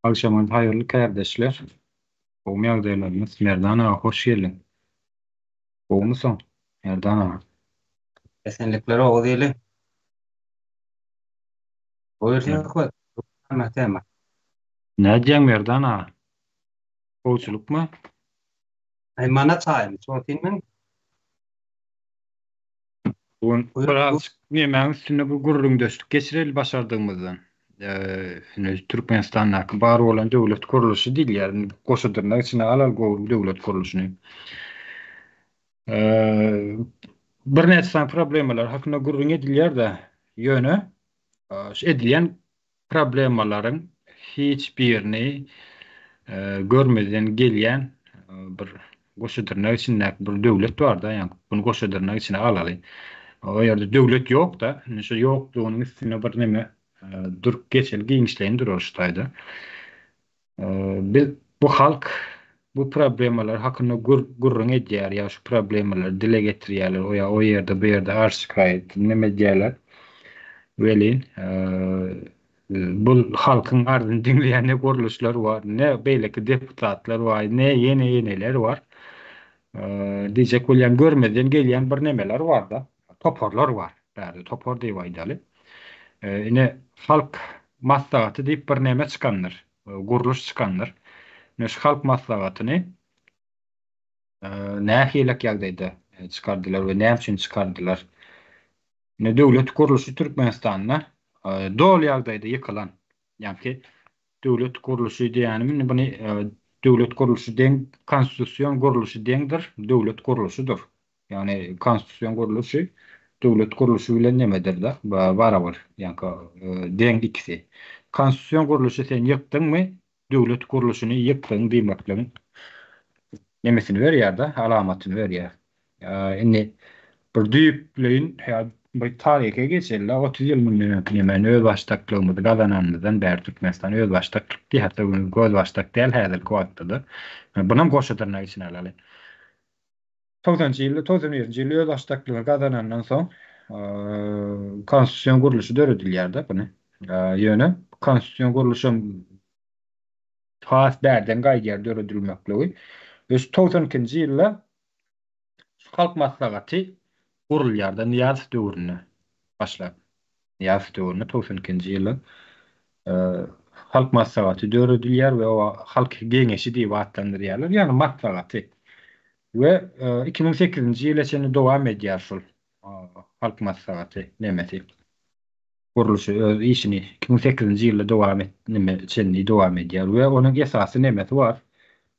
Agşamyňyz haýyrly kärdeşler. Gowmy ýagdaýlaryňyz? Merdan aga hoş geldiň. Gowmysyň Merdan aga? Esenlikler Oguz ili. Buyur söhbet. Näme tema? Nädýäň Merdan aga? Gowçulykmy? Aý mana çaýymy içip otyryn men. Bu gün birazjyk nemäň üstünde bir gürrüňdeşlik geçireli başardygymyzdan. Indi Türkmenistandaky bar bolan döwlet gurluşy diýilýär. Indi goşa dyrnak içine alaly gowy döwlet gurluşyny. Birnäçe sany problemalar hakynda gürrüň edilýär-de, ýöne şu edilýän problemalaryň hiç birini görmezden gelýän bir goşa dyrnak içindäki bir döwlet bar-da, ýagny muny goşa dyrnak içine alaly. O ýerde döwlet ýok-da, indi şu ýoklugynyň üstünde bir neme durup geçeli, giňişleýin duraly şu taýda. Biz bu halk bu problemalar hakynda gürrüň edýär ýa şu problemalary dile getirýärler o ýa o ýerde bu ýerde arz-şikaýat neme edýärler welin bu halkyň arzyny diňleýän ne gurluşlar bar ne beýleki deputatlar bar ne ýene ýeneler bar diýjek bolýan görmezden gelýän bir nemeler barda toparlar bar bärde topar diýip aýdaly ine halk maslahaty diýip bir neme çykandyr gurluş çykandyr. Ine şu halk maslahatyny nähilek ýagdaýda çykardylar we näme üçin çykardylar? Ine döwlet gurluşy Türkmenistanda doly ýagdaýda ýykylan. Ýagny döwlet gurluşy diýýänim indi buny döwlet gurluşy deň konstitusion gurluşy deňdir, döwlet gurluşydyr. Ýagny konstitusion gurluşy döwlet gurluşy bilen nemedir-de, barabar, ýaňky deň ikisi. Konstitusion gurluşy sen ýykdyňmy, döwlet gurluşyny ýykdyň diýmekligiň nemesini berýär-de, alamatyny berýär. Indi bir düýpleýin bir taryha geçeli-de, 30 ýyl mundan öňki nemäni özbaşdaklygymyzy gazananymyzdan bäri Türkmenistan özbaşdaklyk diýip, hatda gözbaşdak däl häzirki wagtda-da. Bunam goşa dyrnak içine alaly. Togsanynjy ýylda, 91-nji ýylda özbaşdaklygy gazanandan soň konstitusion gurluşy döredilýär-de buny. Ýöne konstitusion gurluşam has bärden gaýdýar döredilmekligi. We şu 92-nji ýylda şu Halk Maslahaty gurulýar-da Nyýazow döwründe başlap. Nyýazow döwründe 92-nji ýylda Halk Maslahaty döredilýär we oňa Halk Geňeşi diýip atlandyrýarlar, ýagny maslahaty. We 2008-nji ýyla çenli dowam edýär şol Halk Maslahaty nemesi. Gurluşy öz işini 2008-nji ýylda dowam et neme çenli dowam edýär we onuň esasy nemesi bar.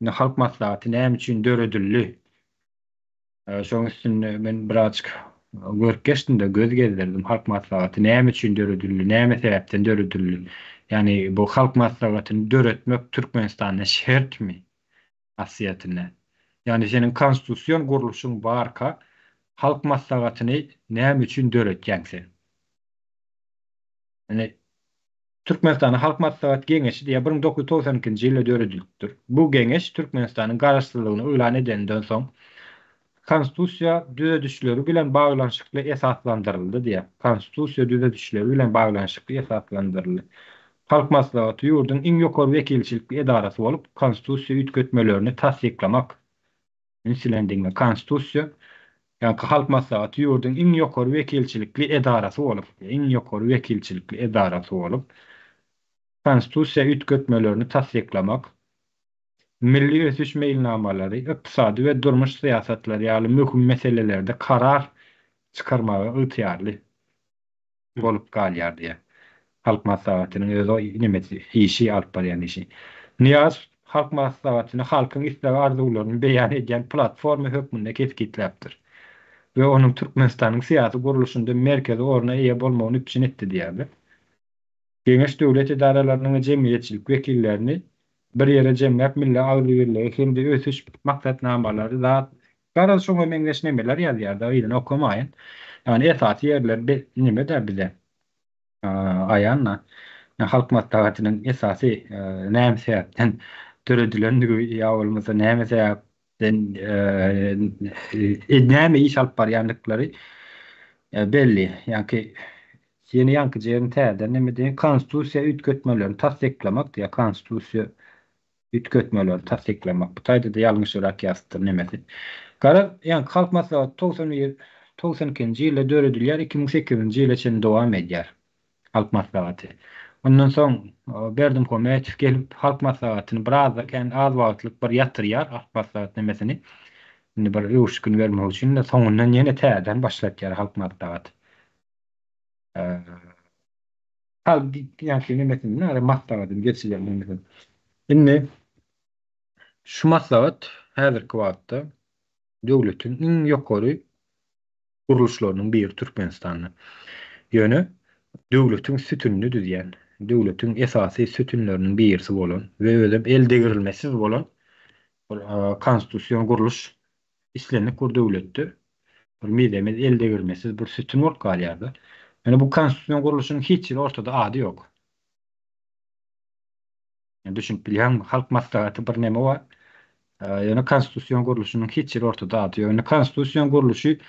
Indi Halk Maslahaty näme üçin döredildi? Şoň üstünde men birazjyk görüp geçdim-de, göz gezdirdim. Halk Maslahaty näme üçin döredildi, näme sebäpden döredildi? Ýagny bu Halk Maslahatyny döretmek Türkmenistanda şertmi aslyýetinde? Ýagny seniň konstitusion gurluşyň barka, Halk Maslahatyny näme üçin döretýäň sen? Indi Türkmenistanyň Halk Maslahat Geňeşi diýýär, 1992-nji ýylda döredilipdir. Bu geňeş Türkmenistanyň Garaşsyzlygyny yglan edeninden soň, Konstitusiýa düzedişleri bilen baglanyşykly esaslandyryldy diýýär. Konstitusiýa düzedişleri bilen baglanyşykly esaslandyryldy. Halk Maslahaty ýurduň iň ýokary wekilçilikli edarasy bolup, Konstitusiýa üýtgetmelerini tassyklamak, Üns bilen diňle. Konstitusiýa, ýaňky Halk Maslahaty ýurduň iň ýokary wekilçilikli edarasy bolup, iň ýokary wekilçilikli edarasy bolup, Konstitusiýa üýtgetmelerini tassyklamak, milli ösüş meýilnamalary, ykdysady we durmuş syýasatlary ýaly möhüm meselelerde karar çykarmaga ygtyýarly. bolup galýar diýýär. Halk Maslahatynyň öz nemesi, işi, alyp barýan işi. Nyýazow Halk Maslahatyny halkyň isleg-arzuwlaryny beýan edýän platforma hökmünde kesgitläpdir we onuň Türkmenistanyň syýasy gurluşynda merkezi orna eýe bolmagyny üpjün etdi diýýärler. Geňeş döwlet edaralarynyň we jemgyýetçilik wekillerini bir ýere jemläp milli agzybirligi hem-de ösüş maksatnamalary zat Garaz şoňa meňzeş nemeler ýazýarda yzyny okamaýyn. Ýagny esasy ýerleri be neme-dä bize aýan-da. Halk Maslahatynyň esasy näme sebäpden döredilendigi ýa bolmasa näme sebäpden näme iş alyp barýandyklary belli. Ýaňky. Ýene ýaňky ýerini täzeden neme diýen konstitusiýa üýtgetmelerini tassyklamak diýýär. Konstitusiýa üýtgetmelerini tassyklamak. Bu taýda-da ýalňyşyrak ýazypdyr nemesi. Garaz, ýaňky Halk Maslahaty 91 92-nji ýylda döredilýär, 2008-nji ýyla çenli dowam edýär Halk Maslahaty. Ondan soň Berdimuhamedow gelip Halk Maslahatyny biraz-da kän az wagtlyk bir ýatyrýar Halk Maslahat nemesini. Indi bir öwüşgin bermek üçin-de soňundan ýene täzeden başlatýar Halk Maslahaty. Halk ýaňky nemesini näre maslahatyny geçirýär nemesini. Indi şu maslahat häzirki wagtda döwletiň iň ýokary gurluşlarynyň biri Türkmenistanda. Ýöne döwletiň sütünini düzýän, döwletiň esasy sütünleriniň birisi bolan we özem eldegrilmesiz bolan bir konstitusion gurluş islendik bir döwletde bir mizemez eldegirmesiz bir sütün bolup galýar-da. Ýöne bu konstitusion gurluşyň hiç hili ortada ady ýok. Ýa düşünip bilýäňmi? Halk maslahaty bir neme bar. Ýöne konstitusion gurluşynyň hiç hili ortada ady ýok. Indi konstitusion gurluşy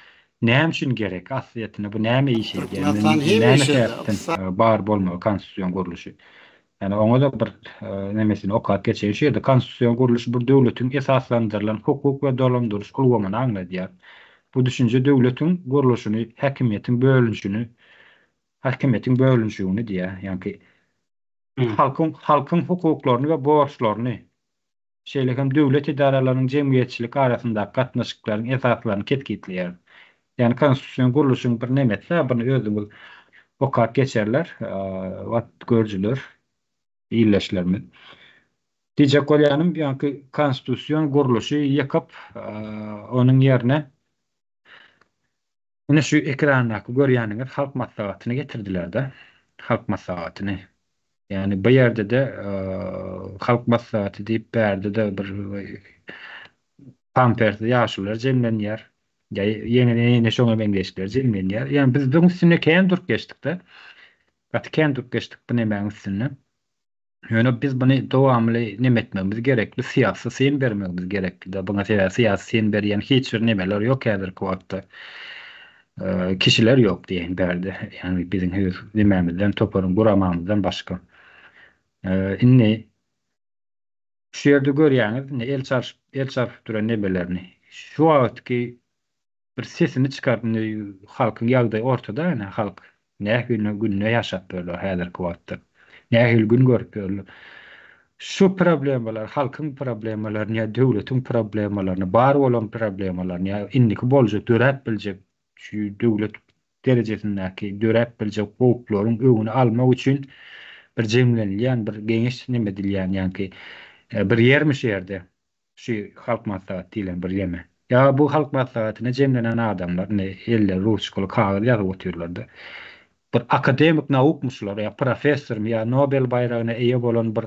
näme üçin gerek? Aslyýetinde bu näme iş edýär? Türkmenistan Näme hemişe sebäpden bar bolmaly konstitusion gurluşy? Ýani oňa-da bir nemesini okap geçeýin. Şu ýerde konstitusion gurluş bir döwletiň esaslandyrylan hukuk we dolandyryş ulgamyny aňladýar. Bu düşünje döwletiň gurluşyny, häkimiýetiň bölünişini, häkimiýetiň bölünişigini diýýär. Ýaňky halkyň halkyň hukuklaryny we borçlaryny, şeýle hem döwlet edaralarynyň jemgyýetçilik arasyndaky gatnaşyklaryň esaslaryny kesgitleýär. Ýagny konstitusion gurluşyň bir nemesi, buny özüňiz okap geçerler, wagt görüjiler, ildeşlerimiz. Diýjek bolýanym, ýaňky konstitusion gurluşy ýykyp, onuň ýerine Ine şu ekrandaky görýäniňiz Halk Maslahatyny getirdiler-de. Halk Maslahatyny. Ýagny bu ýerde-de Halk Maslahaty diýip bärde-de bir pampersli ýaşulular jemlenýär. Ýa ýene ýene şoňa meňzeşler jemlenýär. Ýagny biz buň üstünde kän durup geçdik-de. Gaty kän durup geçdik bu nemäň üstünde. Ýöne biz muny dowamly neme etmegimiz gerekli, syýasy syn bermegimiz gerekli-de. Buňa sebäbi syýasy syn berýän hiç bir nemeler ýok häzirki wagtda. Kişiler ýok diýeýin bärde. Ýagny biziň öz nemämizden, toparyň guramamyzdan başga. Indi şu ýerde görýäňiz, indi el çarşyp, el çarpyp duran nemelerini. Şu wagtky Bir sesini çykart indi halkyň ýagdaýy ortada ine halk nähili günde ýaşap ýörler häzirki wagtda nähili gün görüp ýörler şu problemalar halkyň problemalaryny ýa döwletiň problemalaryny bar bolan problemalaryny ýa indiki boljak döräp biljek şu döwlet derejesindäki döräp biljek howplaryň öňüni almak üçin bir jemlenilýän bir geňeş neme edilýän ýaňky bir ýermi şu ýerde Şu Halk Maslahaty diýlen bir ýeme. Ýa bu Halk Maslahatyna jemlenen adamlar indi elleri ruçkaly kagyz ýazyp otyrlar-da. Bir akademik naukmy şular ýa professormy ýa Nobel baýragyna eýe bolan bir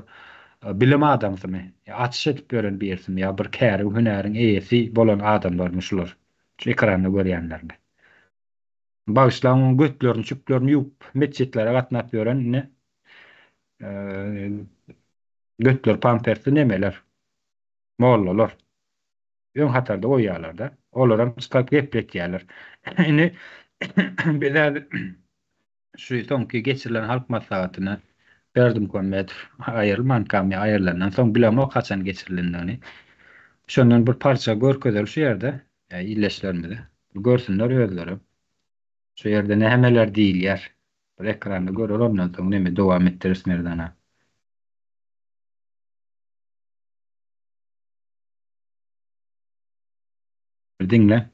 bilim adamsymy ýa açyş edip ýören birisimi ýa bir käriň hünäriň eýesi bolan adamlarmy şular şu ekranda görýänleriňiz. Bagyşlaň oň götlerini çüplerini ýuwup metjitlere gatnap ýören ine Götleri pampersli nemeler. Mollalar. Öň hatarda goýýarlar-da. Olaram çykaryp gepletýärler. Indi biz häzir şu soňky geçirilen halk maslahatyna Berdimuhamedow aýrylmankam ýa aýrylandan soň bilemok haçan geçirilendigini. Şondan bir parça görkezeli şu ýerde ildeşlerimize. Görsünler özleri. Şu ýerde nämeler diýilýär. Bir ekranda görer ondan soň neme dowam etdiris Merdana. Bir diňle.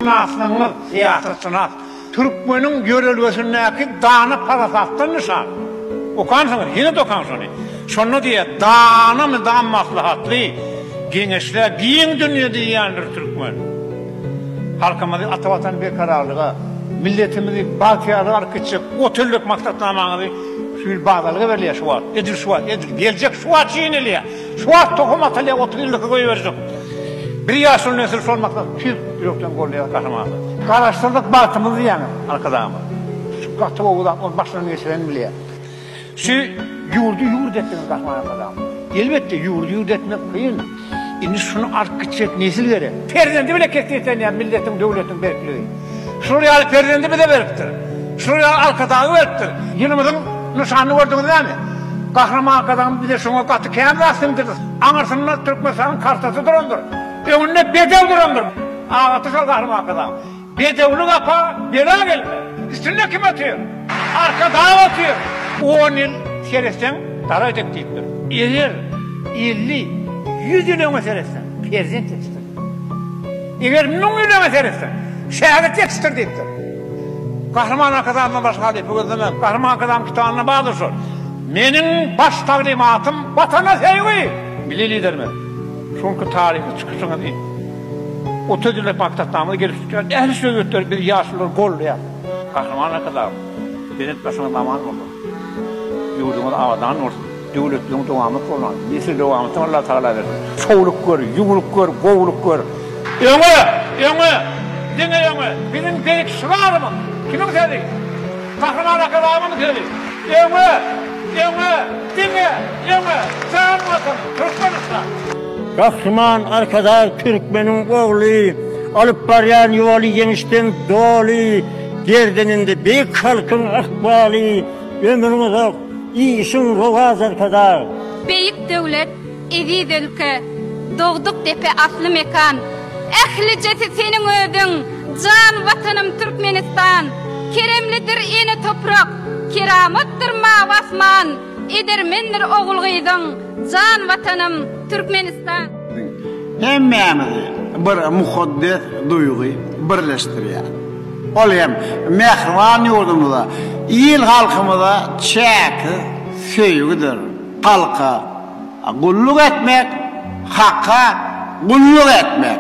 Şynaslygymyz, syýasatşynas, türkmeniň ýörelgesindäki dana parasatdan nyşan. Okansyňyz, ýene-de okaň şony. Şonda diýýär, dana mydam maslahatly, geňeşlä giň dünýe diýýändir türkmen. Halkymyzy ata Watan berkararlyga, milletimizi bagtyýarlyga alyp gitjek otellek maksatnamaňyzy Şu ýyl badalga berilýär şu wagt, edil şu wagt, edil geljek şu wagt çeýnelýär. Şu wagt tohum atylýar, 30 ýyllyk goýberjek. Bir ýaşuly nesil şol maksat tüýs ýürekden goldaýar Gahrymanymyz. Garaşsyzlyk bagtymyz diýýäňiz Arkadagymyz. Şu gaty gowy zat, ony başyndan geçiren bilýär. Şu ýurdy ýurt etdiňiz Gahryman Arkadagymyz. Elbetde ýurdy ýurt etmek kyn. Indi şuny alyp gitjek nesil gerek. Perzendi bile kesgitlenýär milletiň, döwletiň berkligi. Şular ýaly perzendi bize beripdir. Şular ýaly Arkadagy beripdir. Ýylymyzyň nyşanyny gördüňiz dälmi? Gahryman Arkadagymyz bize şoňa gaty kän zat siňdirdi. Aňyrsynda Türkmenistanyň kartasy durandyr. Öňünde bedew durandyr. Adaty şol Gahryman Arkadag. Bedewli gapa bela gelmez. Üstünde kim otyr? Arkadag otyr. On ýyl seretseň, dara dek diýipdir. Eger 50, 100 ýyl öňe seretseň, perzent ýetişdir. Eger 1000 ýyl öňe seretseň, şägirt ýetişdir diýipdir. Gahryman Arkadagymdan başga halypa gözlemäň. Gahryman Arkadagymyň kitabynda bardyr şol. Meniň baş taglymatym Watana söýgi! Milli Liderimiz, şu günki taryhy çykyşyňyzy 30 ýyllyk maksatnamada gelip çykýan ähli çözgütleri biz ýaşulular goldaýarys. Gahryman Arkadagymyz, belent başyňyz aman bolsun! Ýurduňyz abadan bolsun! Döwletligiň dowamat bolsun! Nesil dowamatyny Allatagala bersin! Şowluk gör, ýuwluk gör, gowulyk gör! Öňe! Öňe! Diňe öňe! Biziň beýik şygarymyz! Kimiň sözi? Gahryman Arkadagymyzyň sözi! Öňe! Öňe! Diňe öňe! Jan Watan! Türkmenistan! Gahryman Arkadag türkmeniň ogly, Alyp barýan ýoly ýeňişden doly, Gerdeninde beýik halkyň ykbaly, Ömrüň uzak, işiň rowaç Arkadag! Beýik döwlet, eziz ülke, Dogduk depe asly mekan. Ählijesi seniň özüň, Jan Watanym Türkmenistan! Keremlidir ene toprak, Keramatdyr mawy asman, Edermendir ogul-gyzyň, Jan Watanym Türkmenistan! Hemmämizi bir mukaddes duýgy birleşdirýär. Ol hem mähriban ýurdumyza, il-halkymyza çäksiz söýgüdir. Halka gulluk etmek, Haka gulluk etmek.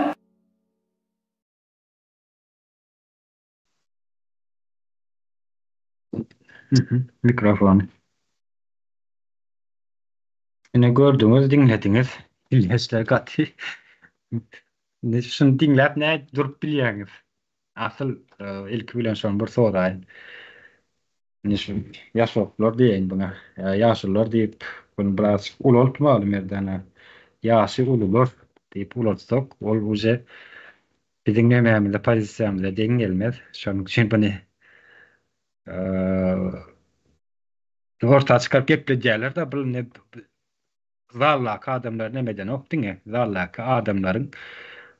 Mikrofon. Ine gördüňiz, diňlediňiz. Ildeşler gaty. Indi şuny diňläp nädip durup bilýäňiz? Asyl e, ilki bilen şony bir soraýyn. Indi şu ýaşoklar diýeýin buna. Ýaşulular diýip, bunu biraz ulaltmaly merdana. Ýaşy ulular diýip ulaltsak, ol uje biziň nemämize, pozisiýamyza deň gelmez. Şonuň üçin buny orta çykaryp gepledýärler-de, bu indi zaldaky adamlar neme edenok, diňe zaldaky adamlaryň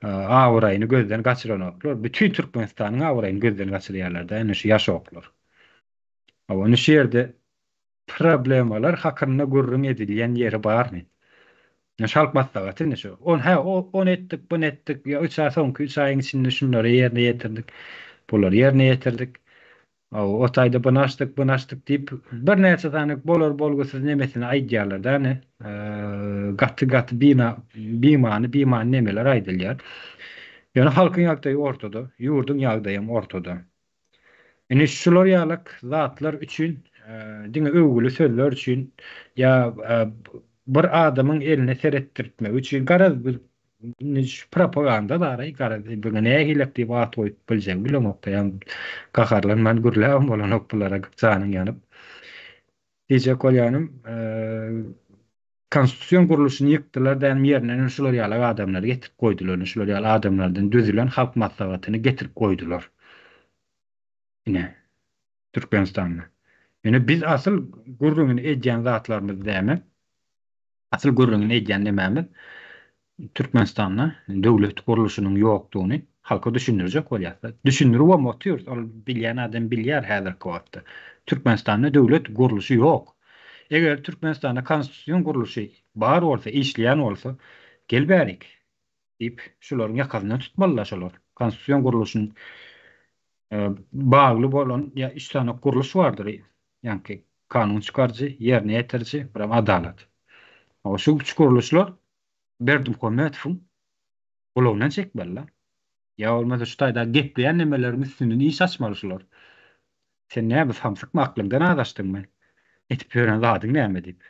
abraýyny gözden gaçyranoklar. Bütin Türkmenistanyň abraýyny gözden gaçyrýarlar-da, indi şu ýaşoklar. Hawa, indi şu ýerde Problemalar hakynda gürrüň edilýän ýeri barmy? Ine şu halk maslahaty indi şu. On hä ony etdik, buny etdik, ýa üç aý soňky üç aýyň içinde şunlary ýerine ýetirdik, bulary ýerine ýetirdik. Hawa, o taýda buny açdyk, buny açdyk diýip, birnäçe sany bolar-bolgusyz nemesini aýdýarlar da ine. Gaty gaty bina bimany bimany nemeler aýdylýar. Ýöne halkyň ýagdaýy ortada, ýurduň ýagdaýam ortada. Ine şular ýalak zatlar üçin diňe öwgüli sözler üçin ýa bir adamyň eline seretdirtmek üçin garaz bir indi şu propaganda baraý garaz buňa nähilek diýip at goýup biljegimi bilemokda ýa gaharlanman gürläbem bolanok bulara janyň ýanyp. Diýjek bolýanym konstitusion gurluşyny ýykdylar dänim ýerine ine şular ýalak adamlary getirip goýdular ine şular ýaly adamlardan düzülen halk maslahatyny getirip goýdular ine Türkmenistanda. Ýöne biz asyl gürrüňini edýän zatlarymyz däme asyl gürrüňini edýän nemämiz Türkmenistanda döwlet gurluşynyň ýokdugyny halka düşündirjek bolýas. Düşündiribem otyrys, ol bilýän adam bilýär häzirki wagtda. Türkmenistanda döwlet gurluşy ýok. Eger Türkmenistanda konstitusion gurluşy bar bolsa, işleýän bolsa, gel bärik diýip, şularyň ýakasyndan tutmalylar şolar. Konstitusion gurluşyň bagly bolan ýa üç sany gurluş bardyr, ýaňky kanun çykaryjy, ýerine ýetiriji, birem adalat. Şu üç gurluşlar Berdimuhametowyň gulagyndan çekmeli-la. Ýa bolmasa şu taýda gepleýän nemeleriň üstünden iş açmaly şular. Sen näme samsykmy aklyňdan azaşdyňmy? Edip ýören zadyň näme diýip.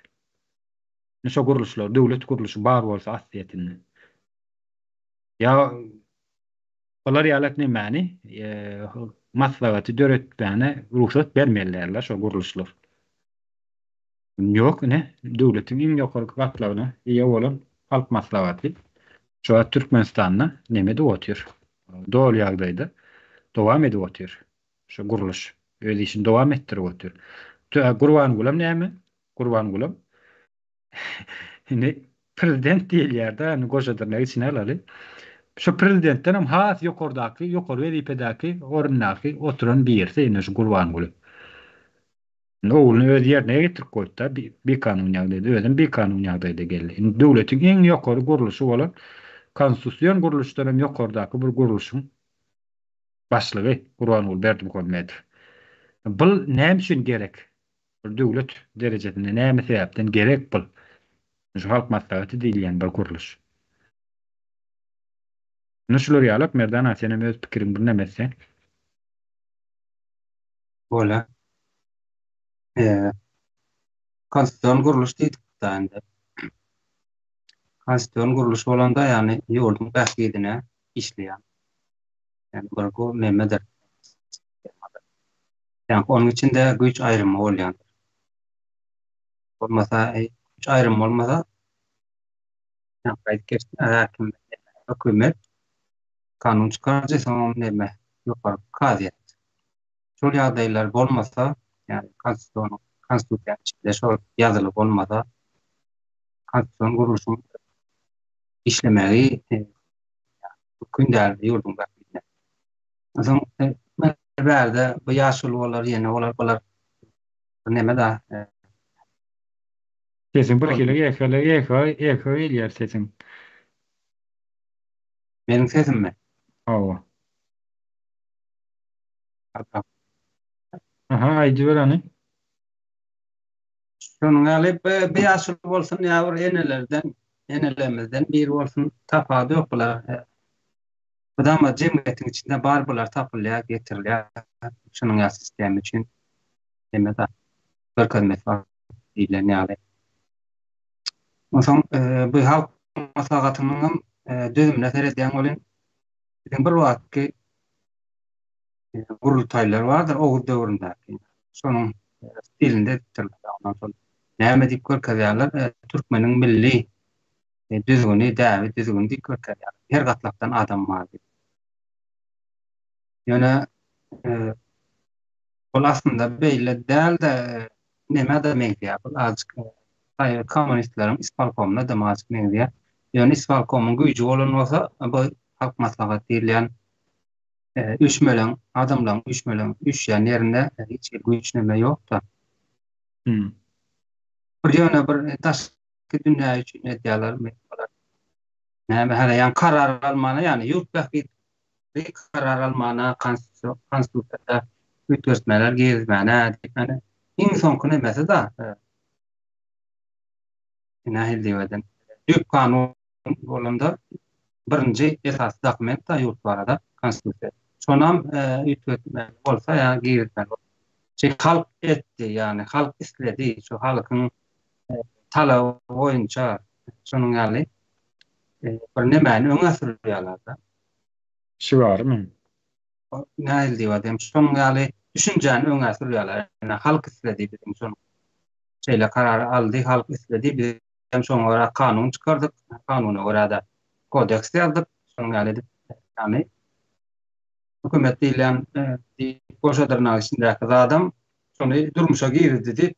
Ine şo gurluşlar, döwlet gurluşy bar bolsa aslyýetinde. Ýa bular ýalak nemäni maslahaty döretmäne rugsat bermeli däldir şo gurluşlar. Ýok ine döwletiň iň ýokarky gatlagyna eýe bolan Halk Maslahaty şu wagt Türkmenistanda neme edip otyr? Doly ýagdaýda dowam edip otyr şu gurluş. Öz işini dowam etdirip otyr. Gurbangulam näme? Gurbangulam indi prezident diýilýär-de, indi goşa dyrnak içine alaly. Şu prezidentden hem has ýokardaky, ýokary wezipedäki, orundaky oturan birisi indi şu Gurbanguly. Indi ogluny öz ýerine getirip goýdy-da, bikanun ýagdaýda, özem bikanun ýagdaýda geldi. Indi döwletiň iň ýokary gurluşy bolan konstitusion gurluşdan hem ýokardaky bir gurluşyň başlygy Gurbanguly Berdimuhamedow. Bul näme üçin gerek? Bir döwlet derejesinde näme sebäpden gerek bul? Şu Halk Maslahaty diýilýän bir gurluş. Indi şular ýalak Merdan aga senem öz pikiriňi birneme etseň. Bolýar. Konstitusion gurluş diýdik-dä indi. Konstitusion gurluş bolanda, ýagny ýurduň bähbidine işleýän ýagny bir bu nemedir. Ýagny onuň içinde güýç aýrymy bolýandyr. Bolmasa, güýç aýrymy bolmasa, ýagny aýdyp geçdim, häkim, hökümet, kanun çykaryjy, soňam neme, ýokary kazyýet. Şol ýagdaýlar bolmasa, ýagny konstitusion konstitusiýanyň içinde şol ýazyly bolmasa, konstitusion gurluşyň işlemegi mümkin däl ýurduň bähbidine. Onsoň bärde bu ýaşuly bolar, ýene bolar, bular neme da. Sesiň bir hili eho eho eho gelýär sesiň. Meniň sesimmi? Hawa. Aha, aýdyber hany. Şonuň ýaly bir ýaşuly bolsun ýa bir enelerden, enelerimizden biri bolsun, tapawudy ýok bular. Mydama jemgyýetiň içinde bar bular tapylýar, getirilýär. Şunuň ýaly sistema üçin hemme zat görkezmesi bar diýlen ýaly. Onsoň bu halk maslahatynyň hem düzümine seredýän welin biziň bir wagtky gurultaýlar bardyr Oguz döwründäki. Şonuň stilinde edipdirler. Ondan soň näme diýip görkezýärler? Türkmeniň milli düzgüni, däbi, düzgüni diýip görkezýärler. Her gatlakdan adam bar diýip. Ýöne ol aslynda beýle däl-de, nämä-de meňzeýär. Bu azajyk kommunistleriň ispolkomyna-da azajyk meňzeýär. Ýöne ispolkomyň güýji bolan bolsa, bu Halk maslahaty diýilýän üýşmeleň, adamlaryň üýşmeleň, üýşýän ýerinde hiç hili güýç neme ýok-da. Bir ýöne bir daşky dünýä üçin edýärlermi bular? Näme häli ýa karar almana, ýagny ýurt bähbitli karar almana, konstitusiýada üýtgetmeler girizmäne diýip, ýani iň soňky nemesi-da, nähili diýip eden, düýp kanun bolanda birinji esasy dokument-da ýurt barada konstitusiýa. Şonam üýtgetmeli bolsa ýa girizmeli bolsa. Şeý halk etdi, ýagny halk isledi, şu halkyň talaby boýunça şonuň ýaly bir nemäni öňe sürýärler-de. Şygarymy? Nähili diýip aýdaýyn, şonuň ýaly düşünjäni öňe sürýärler. Ýagny halk isledi biziň şonuň şeýle karary aldy, halk isledi, biz hem şoňa görä kanun çykardyk, kanuna görä-de kodeks ýazdyk, şonuň ýaly edip, ýagny hökümet diýilýän diýip goşa dyrnak içindäki zadam şony durmuşa girizdi diýip,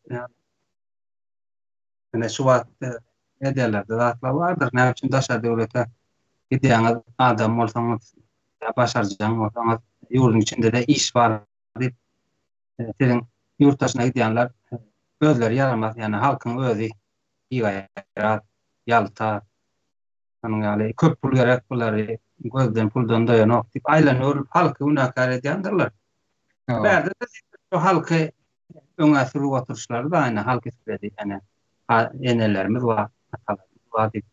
ine şu wagt medialarda zatlar bardyr, näme üçin daşary döwlete gidýäňiz, adam bolsaňyz, ýa başarjaň bolsaňyz, ýurduň içinde-de iş bar diýip, siziň ýurt daşyna gidýänler özleri ýaramaz, ýagny halkyň özi bigaýrat, ýalta, şonuň ýaly köp pul gerek bulary gözden puldan doýanok diýip aýlanyp halky günäkär edýändirler. Bärde-de şu halky öňe sürüp oturyşlary-da aýna halk isledi, ýagny enelerimiz bar, atalarymyz bar diýip.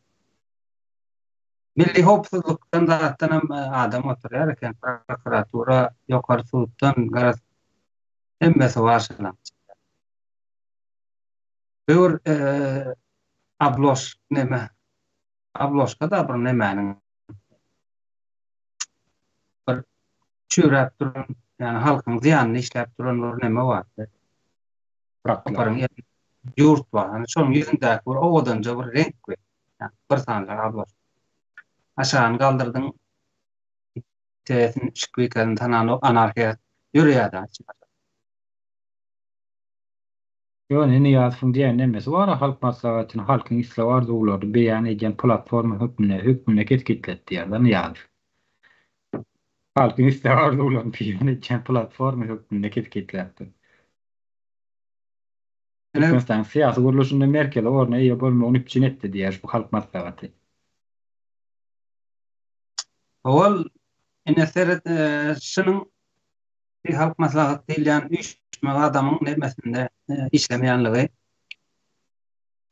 Milli howpsuzlykdan zatdan hem adam oturýar eken, prokuratura, ýokary suddan, garaz, hemmesi bar şolaň içinde. Bu bir oblož neme, obložka-da bir nemäniň bir çüýräp duran, ýagny halkyň zyýanyna işläp duran bir neme bar. Toparyň ýurt bar. Ýagny şonuň ýüzündäki bir owadanja bir reňk we ýagny bir sanyja obložka. Aşagyny galdyrdyň, tersini, şikwikelini tananok, anarhiýa ýörýär-de. Ýöne Nyýazowyň diýen nemesi bar-a, Halk Maslahatyny halkyň isleg-arzuwlaryny beýan edýän platforma hökmünde hökmünde kesgitledi diýýär-de Nyýazow. Halkyň isleg-arzuwlaryny beýan edýän platforma hökmünde kesgitläpdir. Türkmenistanyň syýasy gurluşynda merkezi orna eýe bolmagyny üpjün etdi diýýär bu Halk Maslahaty. Ol ine seret şunuň bir Halk Maslahaty diýilýän üýşmek adamyň nemesinde işlemeýänligi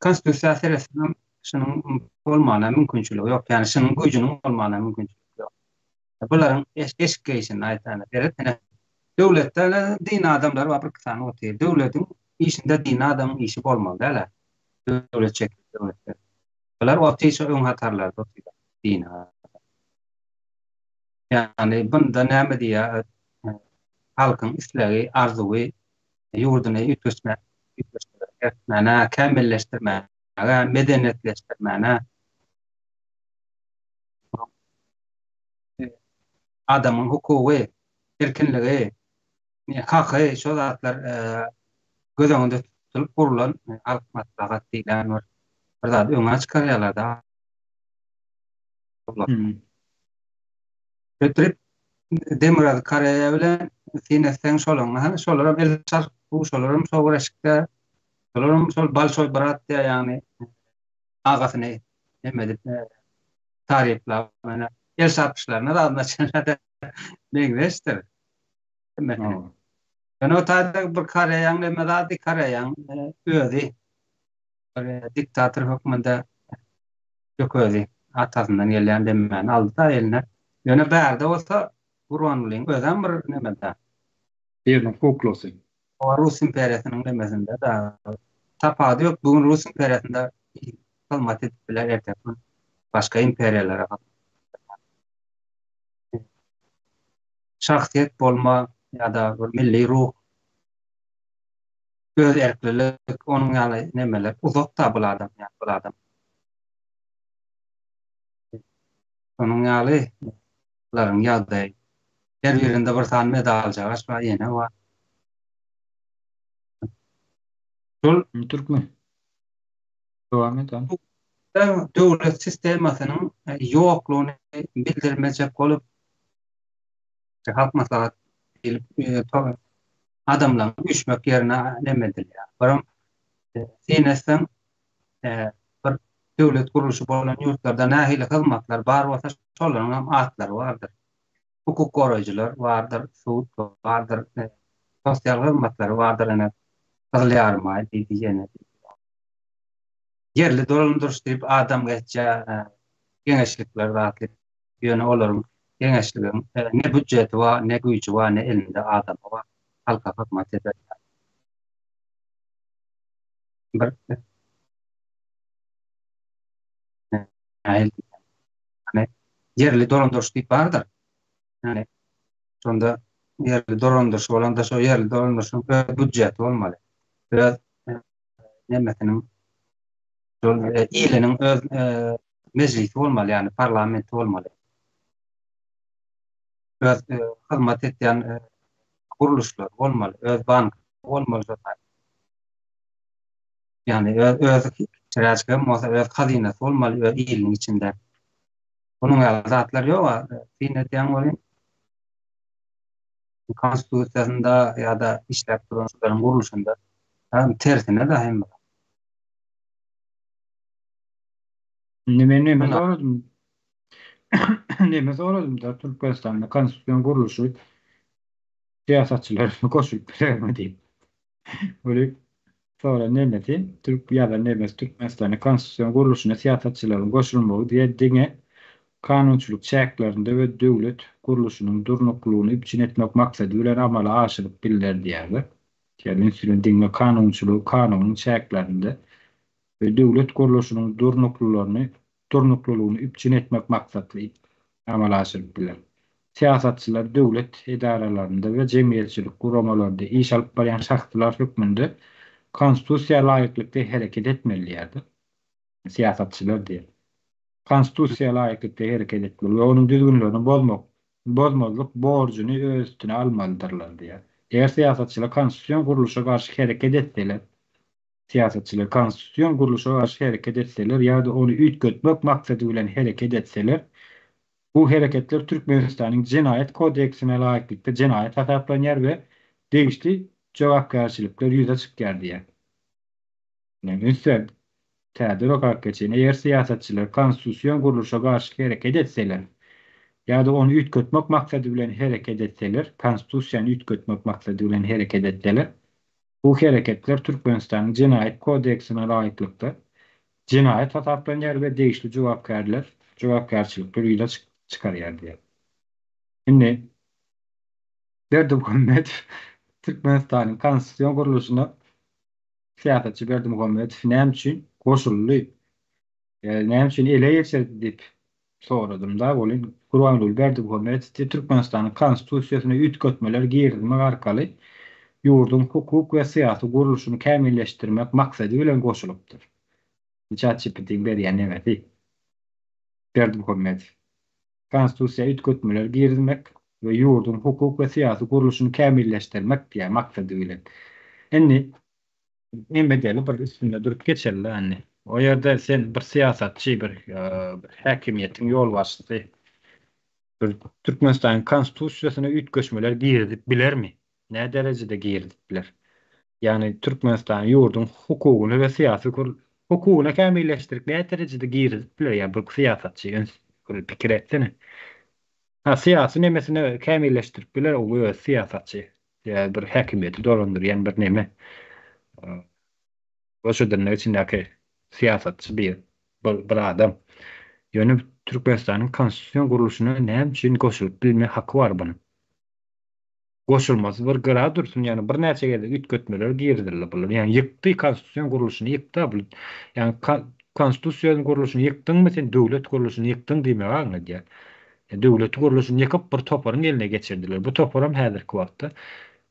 Konstitusiýa seretseňem şunuň bolmagyna mümkinçiligi ýok. Ýagny şunuň güýjüniň bolmagyna mümkinçiligi ýok. Bularyň eşik geýşini aýtana seret ine. Döwletde dini adamlar bar birki sany otyr. Döwletiň işinde dini adamyň işi bolmaly däl-ä. Döwlet şekilli döwletde. Bular otyr şo öň hatarlarda otyrlar dini adam. Ýagny bunda näme diýýär halkyň islegi, arzuwy ýurduny üýtgeşme, üýtgeşmäne, kämilleşdirmäge, medeniýetleşdirmäne adamyň hukugy, erkinligi, haky şo zatlar göz öňünde tutulyp gurlan Halk Maslahat diýlen bir bir zady öňe çykarýarlar-da. Götürip Demirgazyk Koreýa bilen syn etseň şolaryň hany şolaram el çarpyp bu şolaram şo bir eşikde şolaram şol balşoý brat diýýär ýagny agasyny neme edip taryplap ýöne el çarpyşlaryna zadyna çenli meňzeşdir. Hemmesine. Ýöne o taýda bir Koreýaň neme zady Koreýaň özi bir diktator hökmünde özi atasyndan gelýän demmäni aldy-da eline. Ýöne bärde bolsa Gurbangulyň özem bir nemede. Biriniň kuklasy. O Rus imperiýasynyň nemesinde-de. Tapawudy ýok. Bu gün Rus imperiýasynda hyzmat edip biler, ertesi gün başga imperiýalara hyzmat edip biler. Şahsyýet bolma ýa-da bir milli ruh, öz erklilik, onuň ýaly nemeler uzakda bul adam, ýa bul adam. Şonuň ýaly bularyň ýagdaýy. Her birinde bir sany medaljagaş bar, ýene bar. Şol türkmen. Dowam et. Döwlet sistemasynyň ýoklugyny bildirmejek bolup Halk maslahat diýlip adamlaryň üýşmek ýerine neme edilýär. Biram syn etseň bir döwlet gurluşy bolan ýurtlarda nähili hyzmatlar bar bolsa şolaryň hem atlary bardyr. Hukuk goraýjylar bardyr, sud bardyr, sosial hyzmatlary bardyr ene Gyzyl Ýarymaý diýdi ýene. Ýerli dolandyryş diýip adam geçýär, geňeşlikler zatly. Ýöne olaryň geňeşligiň ne býudjeti bar, ne güýji bar, ne elinde adamy bar halka hyzmat eder ýaly. Bir nähili ýerli dolandyryş diýip bardyr. Ýani şonda ýerli dolandyryş bolanda şo ýerli dolandyryşyň öz býudjeti bolmaly. Öz nemesiniň şol iliniň öz mejlisi bolmaly, ýagny parlamenti bolmaly. Öz hyzmat etýän gurluşlary bolmaly, öz banky bolmaly şo taýda. Ýagny öz öz kiçiräjik hem bolsa öz hazynasy bolmaly öz iliniň içinde. Bunuň ýaly zatlar ýok, syn edýäň welin konstitusiýasynda ýa-da işläp duran şularyň gurluşynda tersine-de hemme. Indi men neme soradym? Neme soradym-da, Türkmenistanda konstitusion gurluşy syýasatçylar goşulyp bilermi diýip. Weli soran nemesi, türk ýazan nemesi Türkmenistanda konstitusion gurluşyna syýasatçylaryň goşulmagy diýe diňe kanunçylyk çäklerinde we döwlet gurluşynyň durnuklylygyny üpjün etmek maksady bilen amala aşyrylyp bilner diýýärler. Ýagny üns bilen diňe kanunçylygy kanunyň çäklerinde we döwlet gurluşynyň durnuklylaryny durnuklylygyny üpjün etmek maksatly amala aşyryp biler. Syýasatçylar döwlet edaralarynda we jemgyýetçilik guramalarynda iş alyp barýan şahslar hökmünde Konstitusiýa laýyklykda hereket etmeli diýýärdi. Syýasatçylar diýýär. Konstitusiýa laýyklykda hereket etmeli we onuň düzgünlerini bozmak bozmazlyk borjuny öz üstüne almalydyrlar diýýär. Eger syýasatçylar konstitusion gurluşa garşy hereket etseler. Syýasatçylar konstitusion gurluşa garşy hereket etseler ýa-da ony üýtgetmek maksady bilen hereket etseler, bu hereketler Türkmenistanyň Jenaýat kodeksine laýyklykda jenaýat hasaplanýar we degişli jogapkärçilikler ýüze çykýar diýýär. Ine, üns ber, täze okap geçeýin, Eger syýasatçylar konstitusion gurluşa garşy hereket etseler ýa-da ony üýtgetmek maksady bilen hereket etseler, konstitusiýany üýtgetmek maksady bilen hereket etseler, Bu hereketler Türkmenistanyň Jenaýat kodeksine laýyklykda jenaýat hasaplanýar we degişli jogapkärler jogapkärçilikler ýüze çykarýar diýýär. Indi Berdimuhamedow Türkmenistanyň konstitusion gurluşyna syýasatçy Berdimuhamedow näme üçin goşuldy? Näme üçin ele geçirdi diýip soradym-da, welin Gurbanguly Berdimuhamedow Türkmenistanyň Konstitusiýasyna üýtgetmeler girizmek arkaly ýurduň hukuk we syýasy gurluşyny kämilleşdirmek maksady bilen goşulypdyr. ChatGPT-iň berýän nemesi. Berdimuhamedow. Konstitusiýa üýtgetmeler girizmek we ýurduň hukuk we syýasy gurluşyny kämilleşdirmek diýýär maksady bilen. Indi Neme edeli bir üstünde durup geçeli indi. O ýerde sen bir syýasatçy, bir häkimiýetiň ýolbaşçysy bir Türkmenistanyň konstitusiýasyna üýtgeşmeler girizip bilermi? Nä derejede girizip biler? Ýagny Türkmenistan ýurduň hukugyny we syýasy hukugyny kämilleşdirip nä derejede girizip biler ýa bir syýasatçy üns bir pikir etsene. Ha syýasy nemesini kämilleşdirip biler o öz syýasatçy. Ýa bir häkimiýeti dolandyrýan bir neme. Goşa dyrnak içindäki syýasatçy bir bir adam. Ýöne Türkmenistanyň konstitusion gurluşyna näme üçin goşulyp bilme haky bar bunuň? Goşulmasy bir gyra dursun, ýagny birnäçe gezek üýtgetmeler girizildi bular. Ýagny ýykdy konstitusion gurluşyny ýykdy bu. Ýagny konstitusion gurluşyny ýykdyňmy sen döwlet gurluşyny ýykdyň diýmegi aňladýar. Döwlet gurluşyny ýykyp bir toparyň eline geçirdiler. Bu toparam häzirki wagtda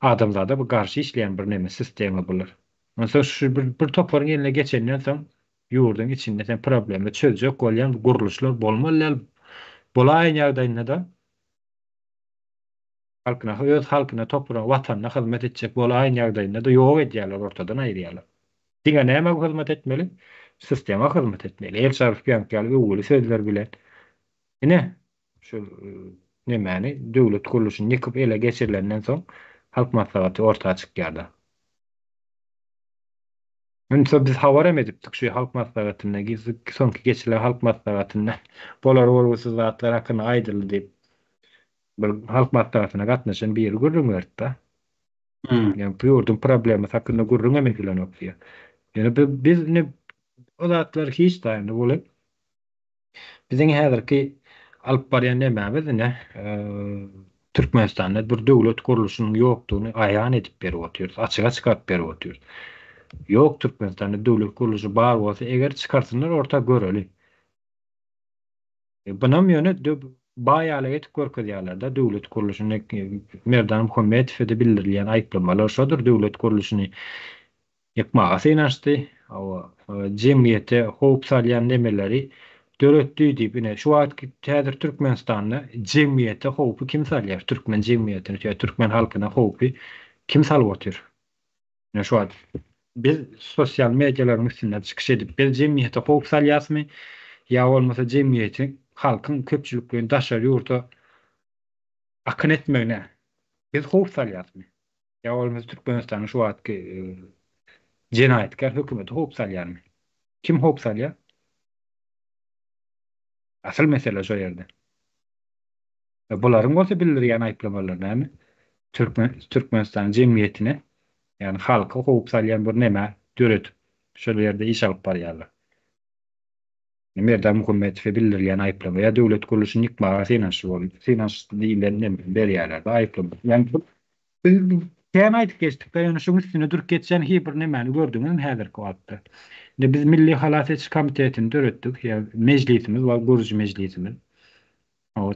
adamzada bir garşy işleýän bir neme sistema bular. Onsoň şu bir bir toparyň eline geçenden soň ýurduň içinde sen problemi çözjek bolýan gurluşlar bolmaly däl. Bolaýan ýagdaýynda-da halkyna öz halkyna topragyna watanyna hyzmat etjek bolaýan ýagdaýynda-da ýok edýärler ortadan aýyrýarlar. Diňe nämä hyzmat etmeli? Sistema hyzmat etmeli. El çarpyp ýaňky ýaly öwgüli sözler bilen Ine, şu nemäni, döwlet gurluşyny ýykyp ele geçirilenden soň, Halk Maslahaty orta çykýar-da. Ünse biz habar hem edipdik şu Halk Maslahatynda, soňky geçirilen Halk Maslahatynda bolar-bolgusyz zatlar hakynda aýdyldy diýip, bir Halk Maslahatyna gatnaşan biri gürrüň berdi-de. Ýa bu ýurduň problemasy hakynda gürrüň hem edilenok diýýär. Ýöne biz indi o zatlar hiç zaýanda bolup, Biziň häzirki alyp barýan nemämiz ine, Türkmenistanda bir döwlet gurluşynyň ýokdugyny aýan edip berip otyrys, açyga çykaryp berip otyrys. Ýok Türkmenistanda döwlet gurluşy bar bolsa eger çykarsynlar orta göreli. Bunam ýöne baýalyk edip görkezýärler-de döwlet gurluşyny Merdan Muhammedowa-da bildirilýän aýyplamalar şodur döwlet gurluşyny Ýykmaga synanyşdy. Hawa, jemgyýete howp salýan nemeleri döretdi diýip, ine, şu wagtky häzir Türkmenistanda jemgyýete howpy kim salýar? Türkmen jemgyýetine, ýa türkmen halkyna howpy kim salyp otyr? Ine, şu wagt biz sosial medialaryň üstünde çykyş edip, biz jemgyýete howp salýasmy? Ýa bolmasa jemgyýeti, halkyň köpçülikleýin daşary ýurda akyn etmegine biz howp salýasmy? Ýa bolmasa Türkmenistanyň şu wagtky jenaýatkär hökümeti howp salýarmy? Kim howp salýar? Asyl mesele şo ýerde. Bularyň bolsa bildirýän aýyplamalary näme? Türkmen Türkmenistanyň jemgyýetine, ýagny halka howp salýan bir neme döredip, şol ýerde iş alyp barýarlar. Merdan Muhammedowa bildirilýän aýyplama ýa döwlet gurluşyny ýykmaga synanyşy boldy, synanyşdy diýlen neme berýärler-de aýyplama. Ýagny bu biz kän aýdyp geçdik-de, ýöne şuň üstünde durup geçýän hiç bir nemäni gördüňizmi häzirki wagtda? Indi biz Milli halas ediş komitetini döretdik, ýa mejlisimiz bar, gurujy mejlisimiz.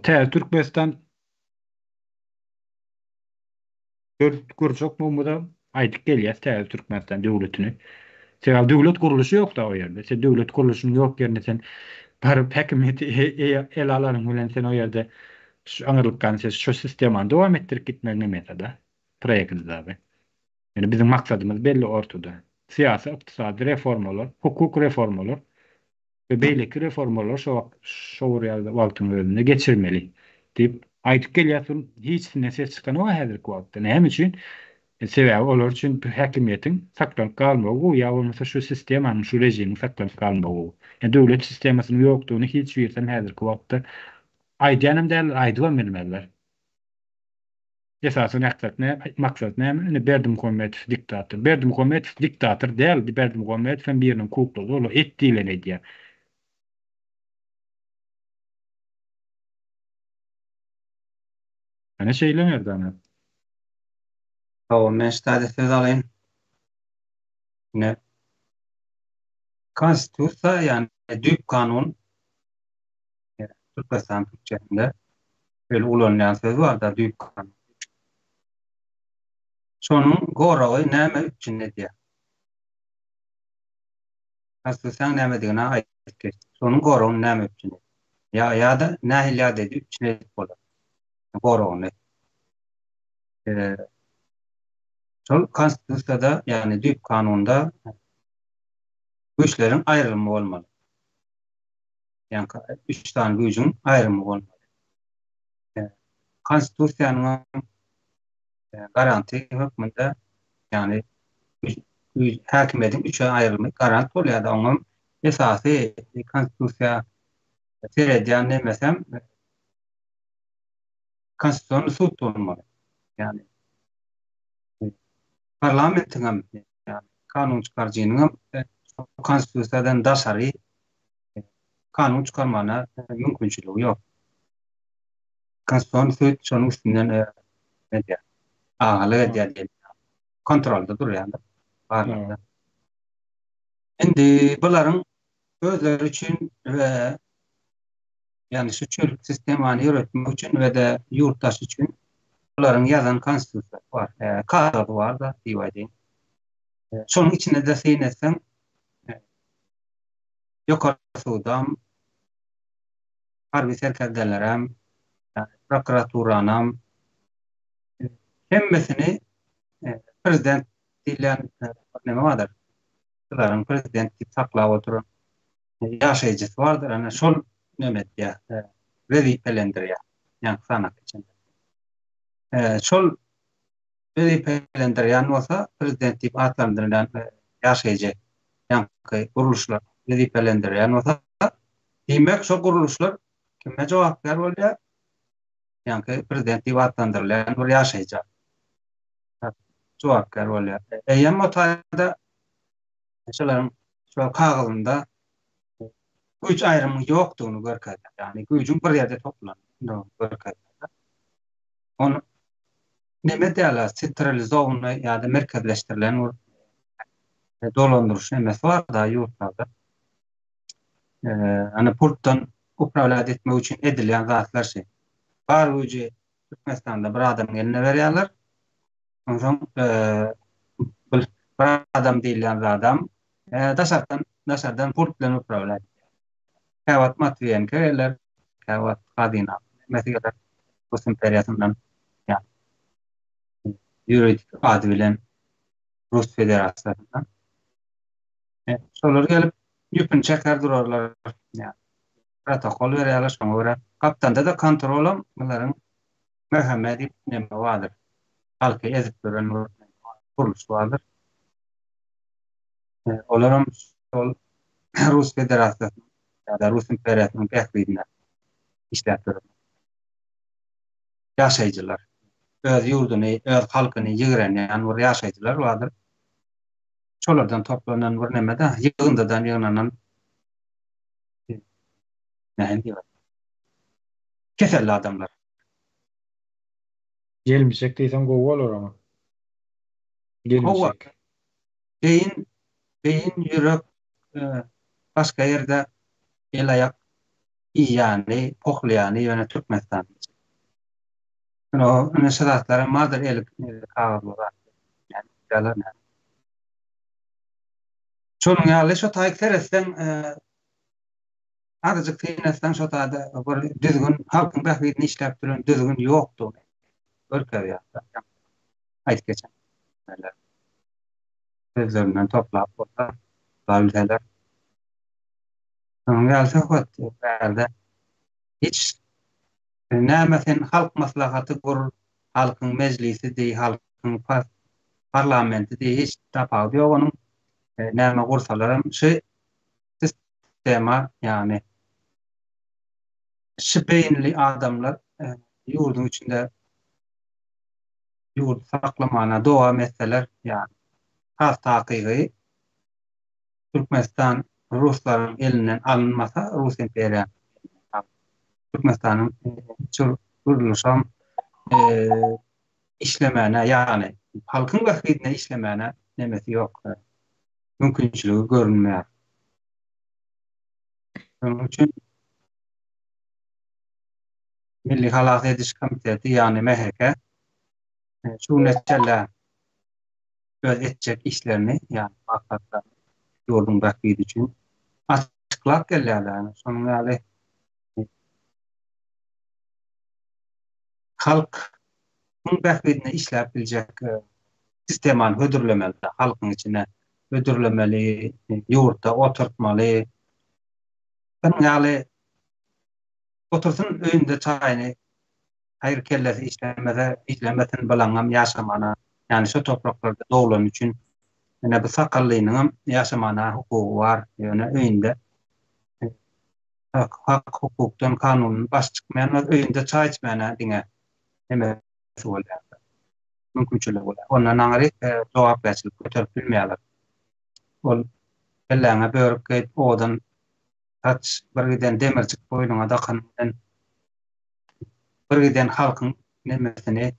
Täze Türkmenistan Gurjak mumyza aýdyp gelýäs täze Türkmenistan döwletini. Sebäbi döwlet gurluşy ýok-da o ýerde. Sen döwlet gurluşynyň ýok ýerinde sen baryp häkimiýeti ele alanyň bilen sen o ýerde şu aňyrlykdan sen şu sistemany dowam etdirip gitmegiň nemesi-da, proýekti-da. Ýöne biziň maksadymyz belli ortada. Syýasy, ykdysady reformalar, hukuk reformalar we beýleki reformalar şo wagt şo bir ýerde wagtyň özünde geçirmeli diýip aýdyp gelýär. Hiçisinden ses çykanok häzirki wagtda. Näme üçin? Sebäbi olar üçin bu häkimiýetiň saklanyp galmagy gowy ýa bolmasa şu sistemanyň, şu režimiň saklanyp galmagy gowy. Ýa döwlet sistemasynyň ýokdugyny hiç birisem häzirki wagtda aýdýanam däldir, aýdybam bilmezler. Esasy maksat näme? Maksat näme? Ine Berdimuhamedow diktator. Berdimuhamedow diktator däl. Berdimuhamedow hem biriniň kuklasy, ol et diýleni edýär. Ana şeýle merdana. Hawa, men şu taýda söz alaýyn. Ine, Konstitusiýa, ýagny düýp kanun, Türkmenistan türkçesinde şeýle ulanylýan söz bar-da, düýp kanun. Şonuň goragy näme üpjün edýär? Konstitusiýanyň nämedigini aýdyp geçdik. Şonuň goragyny näme üpjün edýär? Ýa ýa-da nähili ýagdaýda üpjün edip bolar? Goragyny. Şol konstitusiýada, ýagny düýp kanunda güýçleriň aýrylymy bolmaly. Ýagny üç sany güýjüň aýrymy bolmaly. Konstitusiýanyň garanty hökmünde, ýagny häkimiýetiň üçe aýrylymy garant bolýar-da, oňam esasy konstitusiýa seredýän nemesem Konstitusion sud bolmaly. Ýagny parlamentiň hem, ýagny kanun çykaryjynyň hem konstitusiýadan daşary kanun çykarmagyna mümkinçiligi ýok. Konstitusion sud şonuň üstünden edýär. Agalyk edýär diýen. Kontrolda durýar. Barlykda. Indi bularyň özleri üçin we Ýagny şu çörük sistemany ýöretmek üçin we-de ýurtdaş üçin bularyň ýazan konstitusiýasy bar, kagyzy bar-da diýip aýdaýyn. Şonuň içinde-de syn etseň, Ýokary sudam, harby serkerdelerem, prokuraturanam hemmesini prezident diýilýän bir neme bardyr. Şularyň prezident diýip saklap oturan ýaşaýjysy bardyr, ana şol neme etýär, wezipelendirýär, ýaňky sanak içinde. Şol wezipelendirýän bolsa, prezident diýip atlandyrylýan ýaşaýjy, ýaňky gurluşlar wezipelendirýän bolsa, diýmek şol gurluşlar kime jogapkär bolýar? Ýaňky prezident diýip atlandyrylýan bir ýaşaýja jogapkär bolýar. Eýýäm o taýda Şolaryň şol kagyzynda güýç aýrymyň ýokdugyny görkezýär. Ýagny güýjüň bir ýerde toplanandygyny görkezýär. Ony neme diýýärler, sentralizowanyý ýa-da merkezleşdirilen bir dolandyryş nemesi bar-da ýurtlarda. Ýagny pultdan uprawlýat etmek üçin edilýän zatlar şeý. Bar güýji Türkmenistanda bir adamyň eline berýärler. Onsoň bir adam diýilýän zadam daşardan daşardan pult bilen uprawlýat edýär. Käwagt Matwiýenko geler, käwagt Hazyna nemesi geler, Rus imperiýasyndan ýa ýuridik ady bilen Rus Federasiýasyndan. Şolar gelip ýüpüni çeker durarlar. Ýa protokol berýärler şoňa görä. Gapdalda-da kontrolam bularyň MHM diýip neme bardyr. Halky ezip duran bir gurluş bardyr. Olaram şol Rus Federasiýasynyň ýa-da Rus imperiýasynyň bähbidine işläp duran ýaşaýjylar. Öz ýurduny, öz halkyny ýigrenýän bir ýaşaýjylar bardyr. Şolardan toplanan bir neme-de, ýygyndydan ýygnanan nähili diýip keselli adamlar. Gelmişek diýseň gowy bolar oňa. Gelmişek. Beýin, beýin, ýürek başga ýerde el aýak iýýäni, pohlaýany ýöne Türkmenistan. Ine ine şu zatlaram bardyr eli kagyzly zat. Ýalan. Şonuň ýaly şo taýyk seretseň Azajyk syn etseň şo taýda bir düzgün, halkyň bähbidine işläp duran düzgün ýokdugyny görkezýär. Aýdyp geçen. sözlerinden toplap bolsa, bilseler. Şonuň ýaly söhbet bärde hiç näme sen halk maslahaty gur, halkyň mejlisi diý, halkyň parlamenti diý, hiç tapawudy ýok onuň. Näme gursalaram şu sistema, ýagny şu beýinli adamlar ýurduň içinde ýurdy saklamana dowam etseler, ýagny has takygy Türkmenistan ruslaryň elinden alynmasa, rus imperiýanyň elinden Türkmenistanyň hiç bir gurluşam işlemäne, ýagny halkyň bähbidine işlemäne nemesi ýok, mümkinçiligi görünmeýär. Şonuň üçin Milli halas ediş komiteti, ýagny MHK şu güne çenli öz etjek işlerini, ýagny maksatlaryny ýurduň bähbidi üçin açyklap gelýärler. Şonuň ýaly halkyň bähbidine işläp biljek sistemany hödürlemeli, halkyň içine hödürlemeli, ýurtda oturtmaly. Şonuň ýaly otursyn öýünde çaýyny Haýyr kellesi işlemese işlemesin balaňam ýaşamana ýani şo topraklarda doglany üçin ine bu sakallynyňam ýaşamana hukugy bar ýöne öýünde hak hukukdan kanundan baş çykmaýan bolsa öýünde çaý içmäne diňe nemesi bolýar mümkinçiligi bolýar ondan aňry jogapkärçilik göterip bilmeýärler ol kelläňe börük geýip owadan saç bir giden demirjik boýnuňa dakan bilen bir giden halkyň nemesini,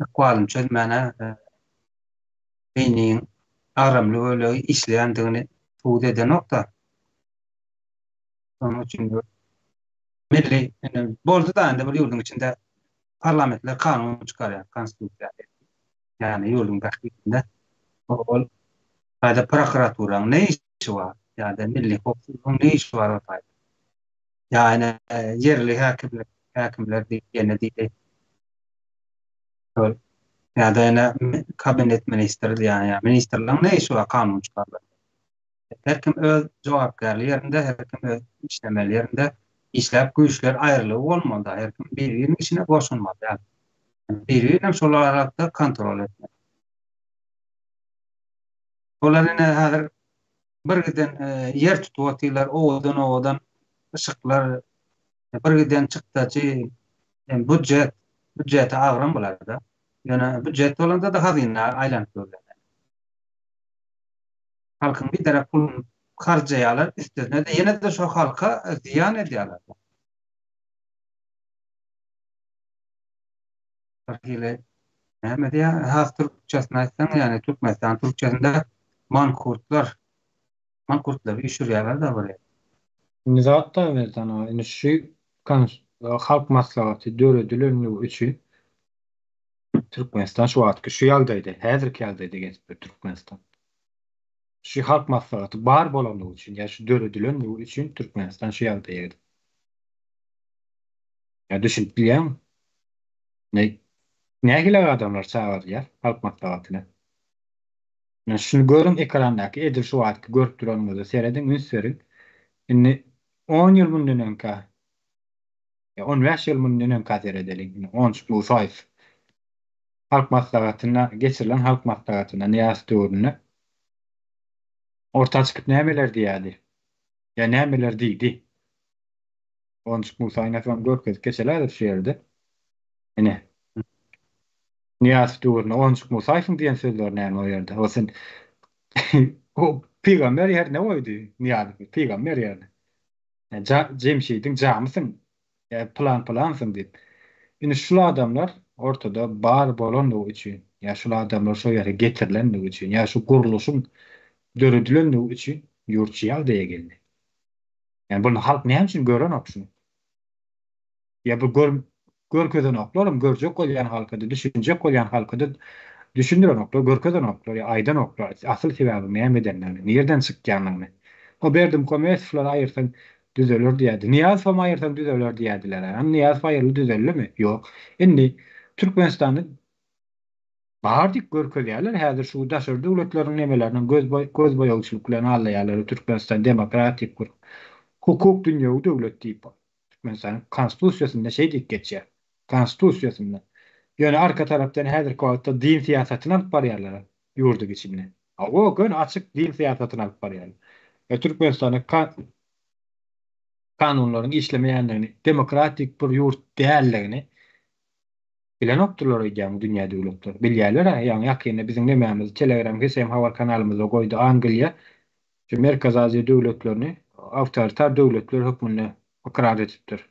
ykbalyny çözmäne beýniň agramly bölegi işleýändigini subut edenok-da. Şonuň üçin milli indi boldy-da indi bir ýurduň içinde parlamentler kanun çykarýar, konstitusiýa. Ýagny ýurduň bähbidinde ol taýda prokuraturaň ne işi bar ýa-da milli howpsuzlygyň ne işi bar o taýda. Ýa ine ýerli häkimlik, häkimler diýip ýene diýdi. Şol ýa-da ýene kabinet ministri diýýän, ýa ministrligiň ne işi bar kanun çykarmak? Her kim öz jogapkärli ýerinde, her kim öz işlemeli ýerinde işläp güýçler aýrylygy bolmaly-da, her kim bir-biriniň işine goşulmaly däl. Bir-birinem şol aralykda kontrol etmeli. Olar ine häzir bir giden ýer tutup otyrlar, owadan-owadan yşyklar, bir giden çykdajy, budjet, budjete agram bular-da. Ýöne budjet bolanda-da hazyna aýlanyp durýar. Halkyň biderek puluny harjaýarlar, üstesine-de ýene-de şo halka zyýan edýärler. Bir hili näme diýýär, has türkçesini aýtsaň, ýagny Türkmenistan türkçesinde mankurtlar, mankurtlar üýşürýärler-de bir ýere. Indi zat da Merdan aga, indi şu Halk Maslahaty döredilenligi üçin Türkmenistan şu wagtky şu ýagdaýda, häzirki ýagdaýda gezip ýör Türkmenistan. Şu Halk Maslahaty bar bolanlygy üçin, ýa şu döredilenligi üçin Türkmenistan şu ýagdaýa geldi. Ýa düşünip bilýäňmi? Ne nähili adamlar çagyrylýar Halk Maslahatyna? Ine şuny görüň ekrandaky edil şu wagtky görüp duranyňyza serediň üns beriň. Indi on ýyl mundan öňkä ýa on bäş ýyl mundan öňkä seredeliň. Indi Onjuk Musaýew Halk Maslahatyna geçirilen Halk Maslahatynda Nyýazow döwründe orta çykyp nämeler diýýärdi? Ýa nämeler diýdi? Onjuk Musa ine şony görkezip geçelädir şu ýerde. Ine. Nyýazow döwründe Onjuk Musaýewiň diýen sözleri näme o ýerde? O sen o pygamber ýerine goýdy Nyýazowy, pygamber ýerine. Ja, Jemşidiň jamysyň, ýa pylan pylansyň diýip. Indi şul adamlar ortada bar bolandygy üçin, ýa şul adamlar şo ýere getirilenligi üçin, ýa şu gurluşyň döredilenligi üçin ýurt şu ýagdaýa geldi. Ýani bunu halk näme üçin görenok şuny? Ýa bu gör görkezenoklaram, görjek bolýan halkada, düşünjek bolýan halkada düşündirenoklar, görkezenoklar, ýa aýdanoklar asyl sebäbiň nämedendigini, nirden çykýandygyny. O Berdimuhamedowlary aýyrsaň düzeler diýýärdi. Nyýazowam aýyrsaň düzeler diýýärdiler. Hany Nyýazow aýyryldy düzeldimi? Ýok. Indi Türkmenistanda. Bar diýip görkezýärler. Häzir şu daşary döwletleriň nemeleriniň göz gözboýagçylyk bilen aldaýarlar. Türkmenistan demokratik bir hukuk dünýewi döwlet diýip. Türkmenistanyň konstitusiýasynda şeý diýip geçýär. Konstitusiýasynda. Ýöne arka tarapdan häzirki wagtda din syýasatyny alyp barýarlar ýurduň içinde. Hawa, göni açyk din syýasatyny alyp barýarlar. We Türkmenistanda kanunlaryň işlemeýändigini, demokratik bir ýurt däldigini bilenokdyrlar öýdýän bu dünýä döwletleri. Bilýärler-ä, ýaňy ýakynda biziň nemämizi Telegram HSM habar kanalymyzda goýdy Angliýa şu Merkezi Aziýa döwletlerini awtoritar döwletler hökmünde ykrar edipdir.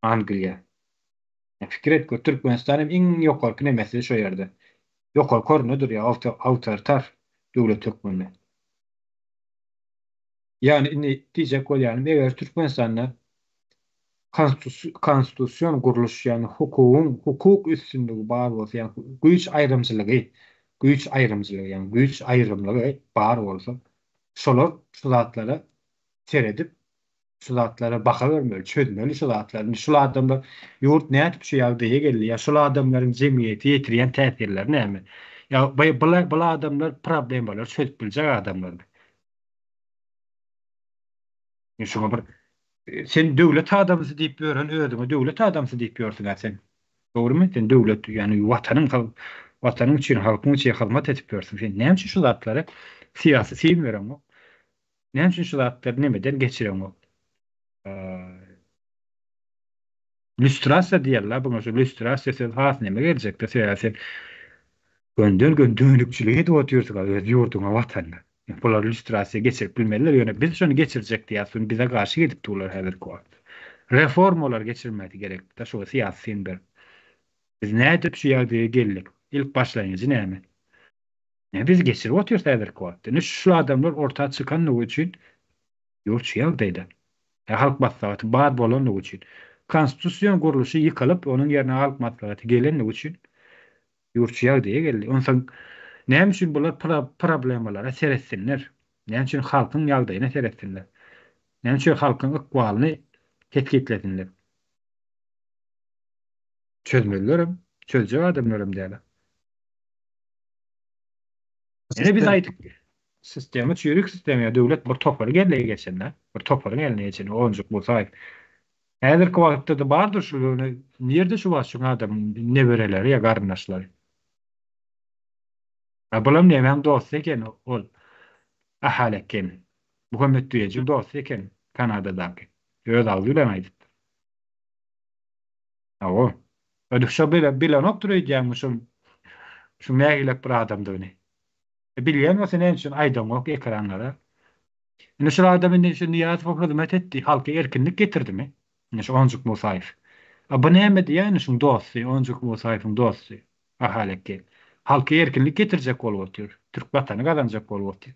Angliýa. Pikir et gör, Türkmenistan hem iň ýokarky nemesi şo ýerde. Ýokarky orunda durýar awtoritar döwlet hökmünde. Ýagny indi diýjek bolýanym, eger Türkmenistanda konstitusion gurluş, ýagny hukugyň, hukuk üstünligi bar bolsa, ýagny güýç aýrymçylygy, güýç aýrymçylygy, ýagny güýç aýrymlygy bar bolsa, şolar şu zatlara seredip, şu zatlara baha bermeli, çözmeli şu zatlary. Indi şul adamlar ýurt nädip şu ýagdaýa geldi? Ýa şul adamlaryň jemgyýete ýetirýän täsirleri näme? Ýa bul adamlar problemalary çözüp biljek adamlarmy? Şuňa bir sen döwlet adamsy diýip ýören özüňe döwlet adamsy diýip ýörsüň-ä sen. Dogrymy? Sen döwlet, ýagny watanyň watanyň üçin, halkyň üçin hyzmat edip ýörsüň. Sen näme üçin şu zatlara syýasy syn bereňok? Näme üçin şu zatlary nemeden geçireňok? Lýustrasiýa diýerler buňa şu lýustrasiýa sözi has neme geljekde sebäbi sen gönden gön dönükçilik edip otyrsyň öz ýurduňa watanyňa. Bular lýustrasiýa geçirip bilmezler ýöne biz şony geçirjek diýýäs şuny bize garşy gidip durlar häzirki wagt. Reformalar geçirilmesi gerekda şuňa syýasy syn berip. Biz nädip şu ýagdaýa geldik? İlk başlangyjy näme? Ne biz geçirip otyrys häzirki wagtda. Indi şul adamlar orta çykanlygy üçin Ýurt şu ýagdaýda. Ýa Halk Maslahaty bar bolanlygy üçin. Konstitusion gurluşy ýykylyp, onuň ýerine Halk Maslahaty gelenligi üçin ýurt şu ýagdaýa geldi. Onsoň näme üçin bular problemalara seretsinler? Näme üçin halkyň ýagdaýyna seretsinler? Näme üçin halkyň ykbalyny kesgitlesinler? Çözmelilerem, çözjek adamlaram däl. Ine biz aýdyp sistema çüýrük sistema ýa döwlet bir toparyň eline geçende, bir toparyň eline geçende Onjuk Musaýew. Häzirki wagtda-da bardyr şu ýöne nirde şu wagt şuň adamyň nebereleri ýa garyndaşlary? A bulam nemäň dosty eken ol Ahal eken. Muhammet Düýejiň dosty eken Kanadadaky. Öz agzy bilen aýdypdyr. Hawa. Ödük şo bile bilenokdyr öýdýäňmi şol şuň nägilek bir adamdygyny. E, bilýän bolsa näme üçin aýdaňok ekranlara. Indi şul adam indi şu Nyýazowa hyzmat etdi, halka erkinlik getirdimi? Indi şu Onjuk Musaýew. A bu näme diýýär indi şuň dosty, Onjuk Musaýewiň dosty. Ahal eke. Halka erkinlik getirjek bolup otyr. Türk watany gazanjak bolup otyr.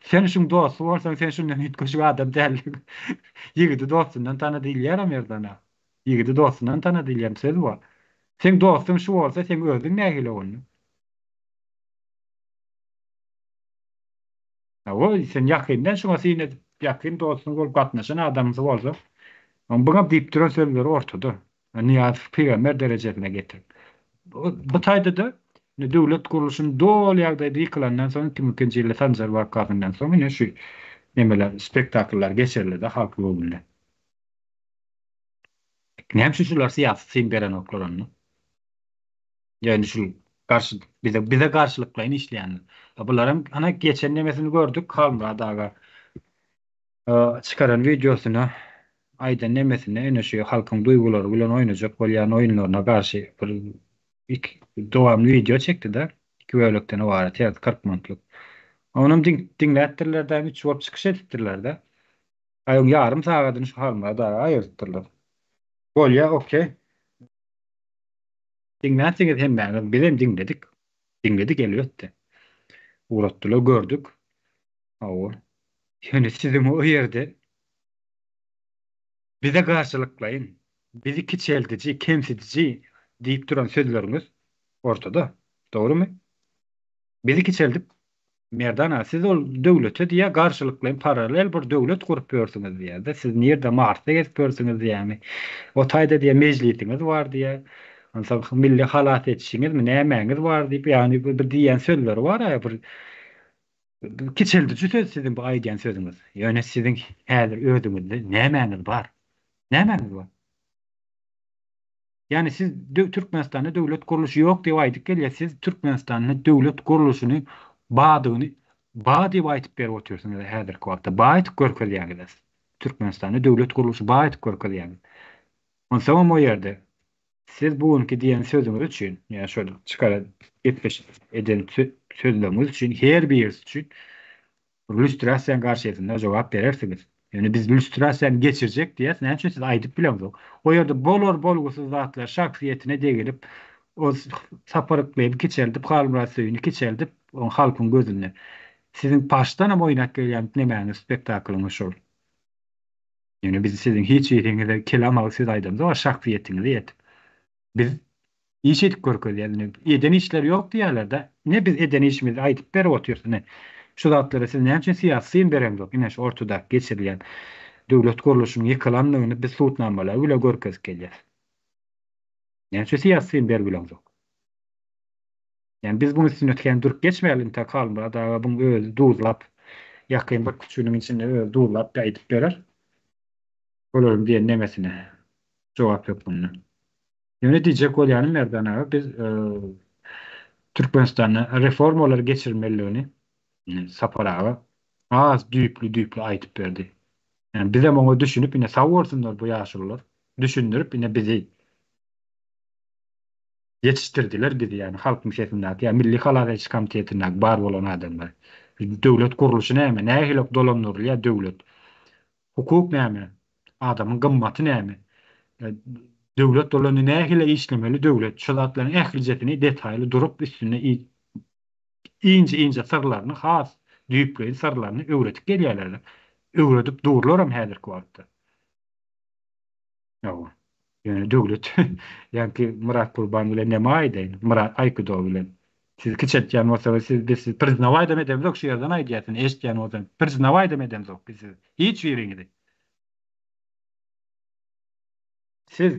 Sen şuň dosty bolsaň, sen şundan üýtgeşik adam däldiň. Ýigidi dostundan tana diýilýärem Merdana. Ýigidi dostundan tana diýilýän söz bar. Seň dostuň şu bolsa, seň özüň nähili onda? Hawa, sen ýakyndan şuňa syn edip, ýakyn dostuň bolup gatnaşan adamsy bolsa, oň buňa diýip duran sözleri ortada. Nyýazowy pygamber derejesine getirip. Bu taýda-da döwlet gurluşyny doly ýagdaýda ýykylandan soň, 2002-nji ýylda Sanjar wakasyndan soň ine şu nemeler, spektakllar geçirildi-de halk öňünde. Näme üçin şular syýasy syn berenoklar onda? Ýagny şul garşy bize bize garşylyklaýyn işleýänler. Bularam ana geçen nemesini gördük Halmyrat aga çykaran wideosyna aýdan nemesinde ine şu halkyň duýgulary bilen oýnajak bolýan oýunlaryna garşy bir iki dowamly wideo çekdi-de iki bölekden ybarat hersi 40 minutlyk. Onam diňläpdirler-de üç bolup çykyş edipdirler-de. Aýyň ýarym sagadyny şu Halmyrat aga aýyrypdyrlar. Bolýa okey. Diňlänsiňiz hemmäňiz bizem diňledik. Diňledik elbetde. Ugratdylar gördük. Hawa. Ýöne siziň o ýerde bize garşylyklaýyn, bizi kiçeldiji, kemsidiji diýip duran sözleriňiz ortada. Dogrumy? Bizi kiçeldip Merdan aga siz ol döwlete diýýär garşylyklaýyn paralel bir döwlet gurup ýörsüňiz diýýär-de. Siz nirde Marsda gezip ýörsüňiz diýýärmi? O taýda diýýär mejlisiňiz bar diýýär. Onsoň milli halas edişiňizmi, nämäňiz bar diýip, ýagny bir diýýän sözleri bar-a, bir kiçeldiji söz siziň bu aýdýan sözüňiz. Ýöne siziň häzir özüňizde nämäňiz bar? Nämäňiz bar? Ýagny siz Türkmenistanda döwlet gurluşy ýok diýip aýdyp gelýär, siz Türkmenistanda döwlet gurluşyny badygyny ba diýip aýdyp berip otyrsyňyz häzirki wagtda, ba edip görkezýäňiz. Türkmenistanda döwlet gurluşy ba edip görkezýäňiz. Onsoňam o ýerde siz bu günki diýen sözüňiz üçin, ýa şol çykaran gepleşik eden sözleriňiz üçin her birisi üçin lýustrasiýanyň garşysynda jogap berersiňiz. Ýöne biz lýustrasiýany geçirjek diýýäs, näme üçin siz aýdyp bileňzok? O ýerde bolar-bolgusyz zatlar şahsyýetine degilip, o Sapar Yklymy kiçeldip, Halmyrat Söýüni kiçeldip, halkyň gözünde. Siziň başdanam oýnap gelýän nemäňiz, spektaklyňyz şol. Ýöne biz siziň hiç biriňize kelam agyz söz aýdamzok, şahsyýetiňize ýetip. Biz iş edip görkezýäs ine. Eden işleri ýok diýýärler-de. Ine biz eden işimizi aýdyp berip otyrys ine. Şu zatlara siz näme üçin syýasy syn bereňzok? Ine şu ortadaky geçirilýän döwlet gurluşynyň ýykylandygyny biz subutnamalar bile görkezip gelýäs. Näme üçin syýasy syn berip bileňzok? Ýani biz buň üstünde kän durup geçmäli intäk Halmyrat aga buň özi duzlap ýakyn bir üç günüň içinde özi duzlap aýdyp berer. Olaryň diýen nemesine jogap hökmünde. Ýöne diýjek bolýanym Merdan aga biz Türkmenistanda reformalary geçirmelidigini Sapar aga az düýpli düýpli aýdyp berdi. Ýani bizem oňa düşünip ine sag bolsunlar bu ýaşulular düşündirip ine bizi Ýetişdirdiler bizi ýagny halkyň sesindäki ýa milli halas ediş komitetindäki bar bolan adamlar. Döwlet gurluşy näme? Nähili dolandyrylýar döwlet? Hukuk näme? Adamyň gymmaty näme? Döwlet bolanda nähili işlemeli döwlet? Şu zatlaryň ählijesini detaýly durup üstünde ince-ince syrlaryny has düýpleýin syrlaryny öwredip gelýärler. Öwredip durlaram häzirki wagtda. Hawa. Ýöne döwlet ýaňky Myrat Gurban bilen näme aýdaýyn? Myrat Aýkido bilen. Sizi kiçeltýän bolsaňyz siz biz sizi priznawaýdam edemzok şu ýerden aýdýas indi eşitýän bolsaň priznawaýdam edemzok biz sizi hiç biriňizi. Siz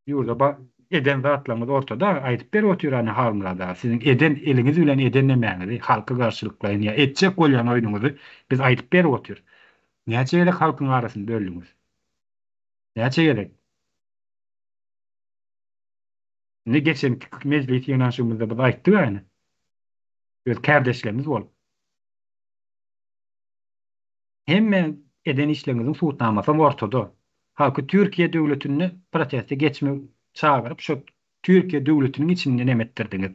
ýurda ba eden zatlaryňyz ortada aýdyp berip otyr ana Halmyrat aga siziň eden eliňiz bilen eden nemäňizi halka garşylyklaýyn ýa etjek bolýan oýnuňyzy biz aýdyp berip otyr. Näçe gezek halkyň arasyny böldüňiz? Näçe gezek? Indi geçenki mejlis ýygnanyşygymyzda biz aýtdyk aýny. Öz kärdeşlerimiz bolup. Hemme eden işleriňiziň subutnamasam ortada. Halky Türkiýe döwletinde proteste geçme çagyryp şo Türkiýe döwletiniň içinde neme etdirdiňiz.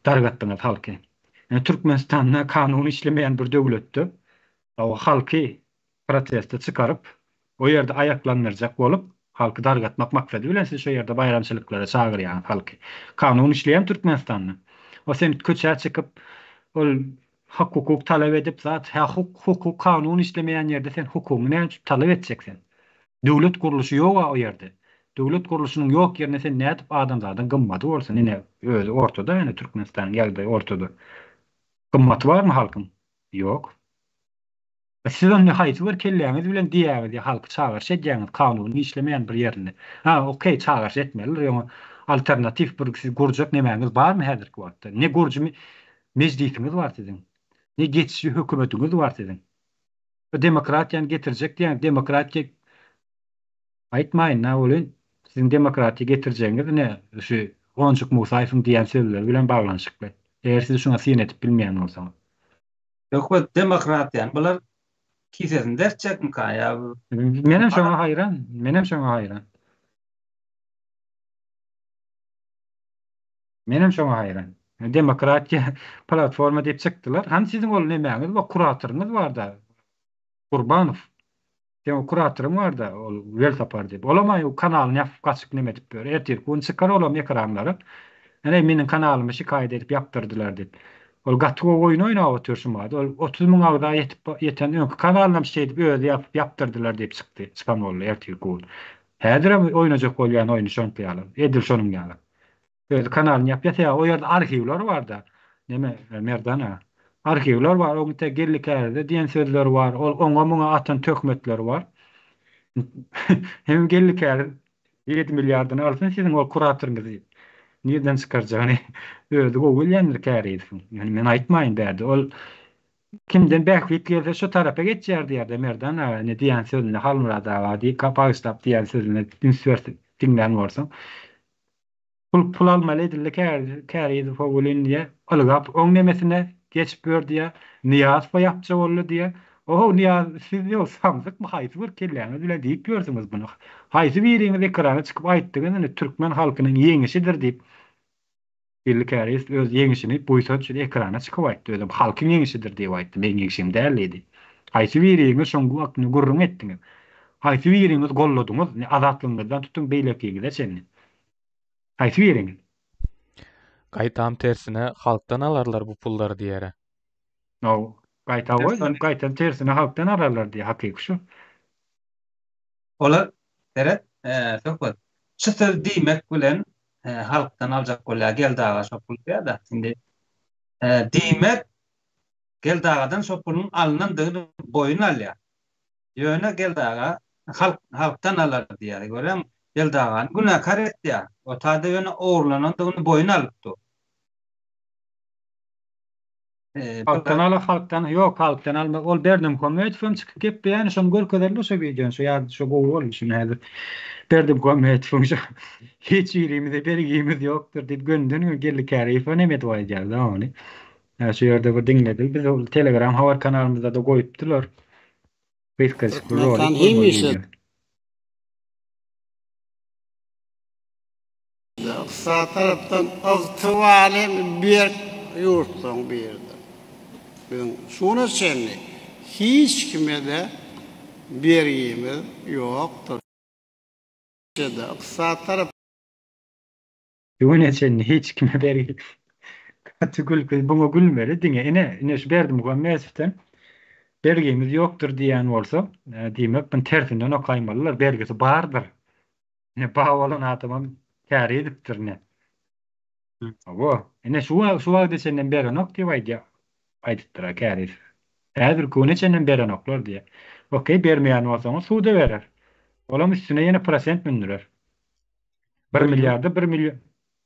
Dargatdyňyz halky. Ýöne Türkmenistanda kanun işlemeýän bir döwletde halky proteste çykaryp, o ýerde aýaklandyrjak bolup, halky dargatmak maksady bilen siz şo ýerde baýramçylyklara çagyrýaňyz halky. Kanun işleýärmi Türkmenistanda? O sen köçä çykyp, ol hak-hukuk talap edip zat, hä hukuk, kanun işlemeýän ýerde sen hukugyňy näme üçin talap etjek sen? Döwlet gurluşy ýog-a o ýerde. Döwlet gurluşynyň ýok ýerinde sen nädip adamzadyň gymmaty bolsun? Ine, özi ortada, ine Türkmenistanyň ýagdaýy ortada. Gymmaty barmy halkyň? Ýok. Siz onda haýsy bir kelläňiz bilen diýýäňiz ýa halky çagyryş edýäňiz kanunyň işlemeýän bir ýerinde. Ha okey çagyryş etmelidir ýoňa alternatiw bir siz gurjak nemäňiz barmy häzirki wagtda? Ne gurjy mejlisiňiz bar siziň? Ne geçişi hökümetiňiz bar siziň? Demokratiýany getirjek diýýäňiz demokratiýa aýtmaýyn na welin siziň demokratiýa getirjegiňiz ine şu Onjuk Musaýewiň diýýän sözleri bilen baglanyşykly. Eger siz şuňa syn edip bilmeýän bolsaňyz. Söhbet demokratiýany bular kisesini dertjekmika ýa? Menem şoňa haýran, menem şoňa haýran. Menem şoňa haýran. Demokratiýa platforma diýip çykdylar. Hany siziň ol nemäňiz bar, kuratoryňyz barda. Gurbanow. Seň o kuratoryň barda, ol Welsapar diýip. Olam aý kanalyny ýapyp gaçyp neme edip ýör. Ertirki gün çykar olam ekranlara. Ene meniň kanalymy şikaýat edip ýapdyrdylar diýip. Ol gaty gowy oýun oýnap otyr şu mada. Ol 30 müň agza ýetip ýeten öňki kanalynam şeýdip özi ýapyp ýapdyrdylar diýip çykdy. Çykan boldy ertirki gün. Häzirem oýnajak bolýan oýny şoňky ýaly. Edil şonuň ýaly. Özi kanalyny ýapýar sebäbi o ýerde arhiwler barda. Neme Merdan aga. Arhiwler bar, oň te Geldi Kärizde diýen sözleri bar, ol oňa muňa atan töhmetleri bar. Hem Geldi Käriz. 7 milliardyny alsyn siziň ol kuratoryňyzy nirden çykarjagyny özi gowy bilýändir Kärizowyň. Ýöne men aýtmaýyn bärde. Ol kimden bähbit gelse şo tarapa geçýär diýýär-de Merdan aga ine diýen sözünde Halmyrat aga diýip bagyşlap diýen sözüne üns berip diňlän bolsaň. Pul pul almaly edildi Kärizowa welin diýýä, ylgap oň nemesine geçip ýör diýýä, Nyýazowa ýapja boldy diýýä. Ohow Nyýaz siz ýok samsykmy haýsy bir kelläňiz bilen diýip ýörsüňiz muny. Haýsy biriňiz ekrana çykyp aýtdyňyz indi türkmen halkynyň ýeňişidir diýip. Geldi Kärizow öz ýeňişini buýsanç bilen ekrana çykyp aýtdy özem halkyň ýeňişidir diýip aýtdy meň ýeňşim däl diýdi. Haýsy biriňiz şoň hakynda gürrüň etdiňiz. Haýsy biriňiz golladyňyz azatlygyňyzdan tutuň beýlekiňize çenli. Haýsy biriňiz? Gaýtam tersine halkdan alarlar bu pullary diýere. Haw, gaýta goý, gaýtam tersine halkdan alarlar diýýär, hakyky şu. Olar, seret, Söhbet, şu söz diýmek bilen halkdan aljak bolýar, Geldi aga şo pul diýýär-de, indi diýmek Geldi agadan şo puluň alnandygyny boýun alýar. Ýöne Geldi aga halk halkdan alar diýýär. Görýäňmi? Geldi agany günäkär etýär. O taýda ýöne ogurlanandygyny boýun alyp dur. Halkdan ala halkdan ýok halkdan almak ol Berdimuhamedow hem çykyp gepleýän şony görkezeli şo wideony şo ýa şo gowy boldy şuny häzir Berdimuhamedowyň şo hiç birimize bergimiz ýokdur diýip gönden gön Geldi Käriýewe neme edip aýdýar da ony. Hä şu ýerde bir diňledil biz ol telegram habar kanalymyzda-da goýupdylar. Gysgajyk bir rolik Türkmenistan bolmaly hemişe wideo. Ykdysady tarapdan ygtybarly hem berk ýurtlaryň biridir. Biziň şu güne çenli hiç kime-de bergimiz ýokdur. Ykdysady tarap. Şu güne çenli hiç kime bergi Gaty gülki buňa gülmeli diňe ine ine şu Berdimuhamedowdan bergimiz ýokdur diýýän bolsa diýmek buny tersinden okaýmalylar bergisi bardyr. Ine bar bolan adamam käri edipdir ine. Hawa ine şu wagt şu wagta çenlem berenok diýip aýdýar aýdypdyr Käriýew. Häzirki güne çenlem berenoklar diýýär. Okey bermeýän bolsaňyz suda berer. Olam üstüne ýene prosent mündürer. Bir Bir ýurt, milliarda bir million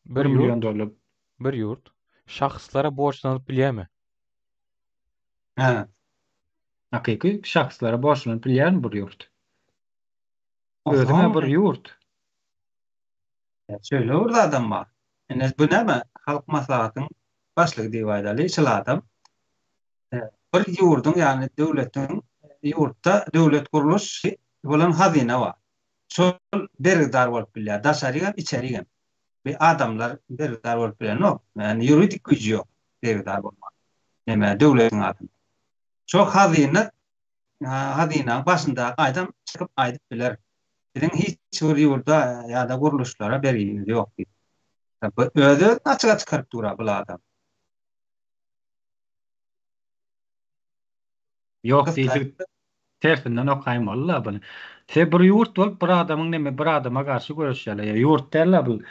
bir bir million ýurt, dollar. bir ýurt şahslara borçlanyp bilýärmi? Hä. Hakyky şahslara borçlanyp bilýärmi bir ýurt? Özüň-ä Onsoň bir ýurt. şeýle bir zadam bar. Ine bu näme? Halk Maslahatyň başlygy diýip aýdaly, şul adam. Bir ýurduň, ýagny döwletiň ýurtda döwlet gurluşy bolan hazyna bar. Şol bergidar bolup bilýär. Daşarygam, içerigem. Bir adamlar bergidar bolup bilenok. Ýagny ýuridik güýji ýok bergidar bolmaga. Näme döwletiň adyna. Şo hazyna hazynaň başyndaky adam çykyp aýdyp biler. Biziň hiç bir ýurda ýa-da gurluşlara bergimiz ýok diýip. Öz-özüni açyga çykaryp dur-a bul adam. Ýok diýdik. Tersinden okaýmaly-la buny. Se bir ýurt bolup bir adamyň neme bir adama garşy göreşýärler. Ýa ýurt däl-la bul.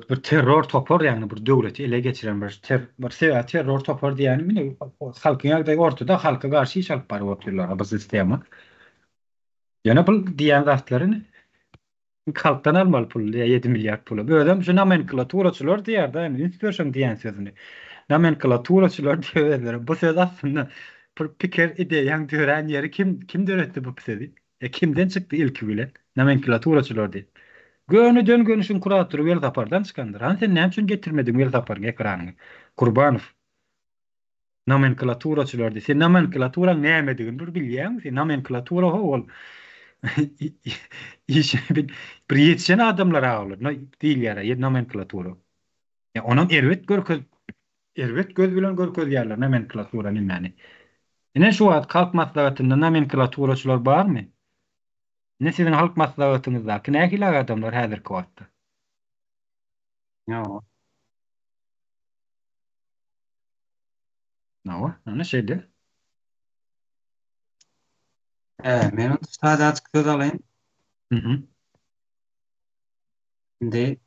Bir terror topar ýagny bir döwleti ele geçiren bir ter bir sebäbi terror topar diýýänim ine halkyň ýagdaýy ortada halka garşy iş alyp baryp otyrlar bu sistema. Ýöne bul diýýän zatlary Halkdan almaly pul diýýär 7 milliard puly. Özem şu nomenklaturaçylar diýýär-de, indi üns berseň diýen sözüni. Nomenklaturaçylar diýýär özleri. Bu söz aslynda bir pikir, ideýaň dörän ýeri kim kim döretdi bu sözi? E kimden çykdy ilki bilen? Nomenklaturaçylar diýip. Gönüden-göni şuň kuratory Welsapardan çykandyr. Hany sen näme üçin getirmediň Welsaparyň ekranyny? Kurbanow. Nomenklaturaçylar diý. Sen nomenklaturaň nämedigini bir bilýäňmi sen? Nomenklatura ho ol işini bil bir ýetişen adamlar a olar diýilýär nomenklatura. Ýa onam erbet görkez erbet göz bilen görkezýärler nomenklatura nämäni. Ine şu wagt halk maslahatynda nomenklaturaçylar barmy? Ine siziň halk maslahatyňyzdaky nähili adamlar häzirki wagtda? Ýok. Hawa, ana şeýle. He, men onda sadaçyk söz alaýyn. Mhm. Indi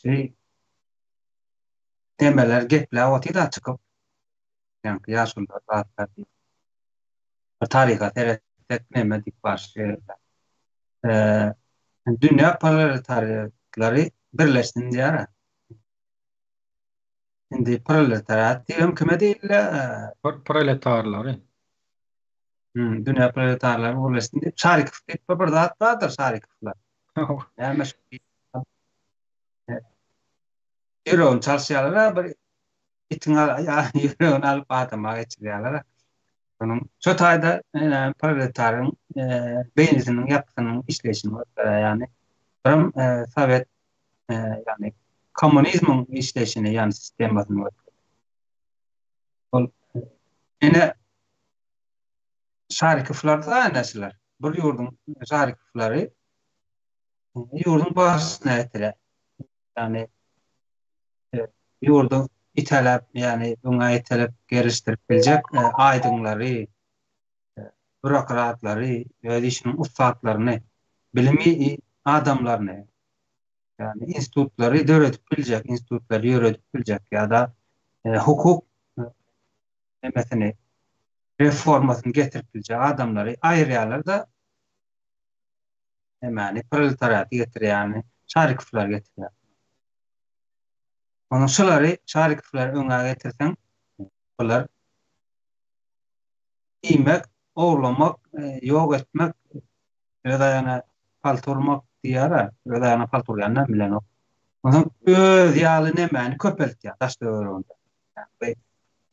Şey demeler gepläp otyr-da çykyp. Ýaňky ýaşulular zatlar diýip. Bir taryha seret. etsek neme diýip bar şu ýerde. Dünýä proletariatlary birleşsin diýýär. Indi proletariat diýibem kime diýilýär? Proletarlary. Hmm, dünýä proletarlary birleşsin diýip, Şarikow diýip bir zat bardyr, Şarikowlar. Näme şu ýüregini çalyşýarlar bir itiň ýüregini alyp adama geçirýärler. Şonuň şo taýda proletaryň beýnisiniň ýapysynyň işleýşini görkezýär. Ýagny birem sowet ýagny kommunizmiň işleýşini, ýagny sistemasyny görkezýär. Ol ene Şarikowlar da ene şular. Bir ýurduň Şarikowlary ýurduň başyna getirýär. Ýagny ýurdy iteläp, ýagny öňe itelip gelişdirip biljek aýdyňlary, býurokratlary, öz işiniň ussatlaryny, bilimi adamlaryny, ýagny institutlary döredip biljek, institutlary ýöredip biljek ýa-da hukuk nemesini, reformasyny getirip biljek adamlary aýyrýarlar-da, Nemäni proletariaty getirýärmi? Şarikowlary getirýär. Onuň şulary Şarikowlary öňe getirseň, bular iýmek, ogurlamak, ýok etmek, öz aýagyna palta urmak diýýär-ä, öz aýagyna palta urýanyny hem bilenok. Onsoň öz ýaly nemäni köpeltýär daş-töwereginde. Ýagny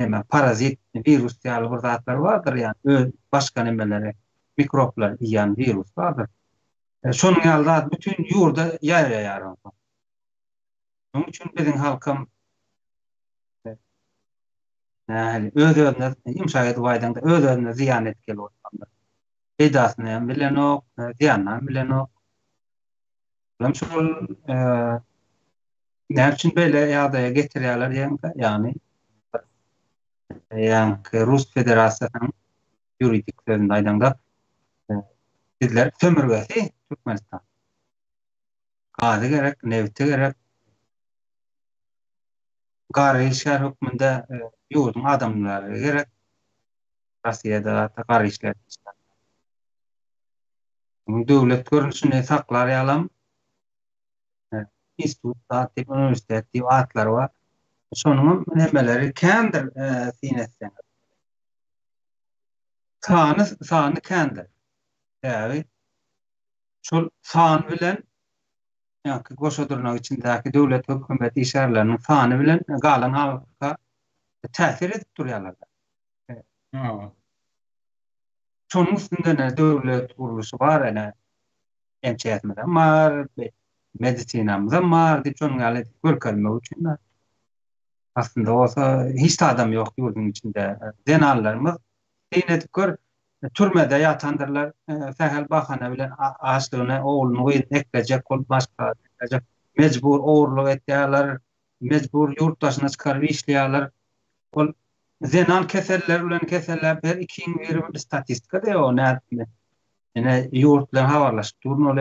neme parazit, wirus ýaly bir zatlar bardyr, ýagny öz başga nemeleri, mikroblary iýýän wirus bardyr. E, şonuň ýaly zat bütin ýurda ýaýraýar onsoň. Şonuň üçin biziň halkam e, nähili öz-özüne ýumşak edip aýdaňda öz-özüne zyýan etgeli bolupdyr. Peýdasyny hem bilenok, e, zyýanyny hem bilenok. Hem şol e, näme üçin beýle ýagdaýa getirýärler diýeňde, ýagny ýaňky Rus Federasiýasynyň ýuridik sözünde aýdaňda bizler sömürgesi Türkmenistan. Gazy gerek, nebiti gerek. Garry işgär hökmünde ýurduň adamlary gerek. Russiýada zatda garry işler. Döwlet görnüşini saklar ýalam institut zat diýip, uniwersitet diýip atlary bar. Şonuň nemeleri kändir syn etseňiz. Sany sany kändir. Sebäbi şol san bilen ýa-ki goşa dyrnak içindäki döwlet hökümet işgärleriniň sany bilen galan halka täsir edip durýarlar. Şonuň üstünde ne döwlet gurluşy bar, ene MÇS-imizem bar, medisinamyzam bar diýip şonuň ýaly edip görkezmek üçin. Aslynda bolsa hiç zadam ýok ýurduň içinde. Zenanlarymyz syn edip gör, türmede ýatandyrlar, sähel bahana bilen açlygyny ogluny gyzyny eklejek bolup başga eklejek mejbur ogurlyk etýärler, mejbur ýurt daşyna çykaryp işleýärler. Ol zenan keselleri bilen keselläp her ikiň biri bir statistika diýýär o nätme. Ine ýurt bilen habarlaşyp durun ol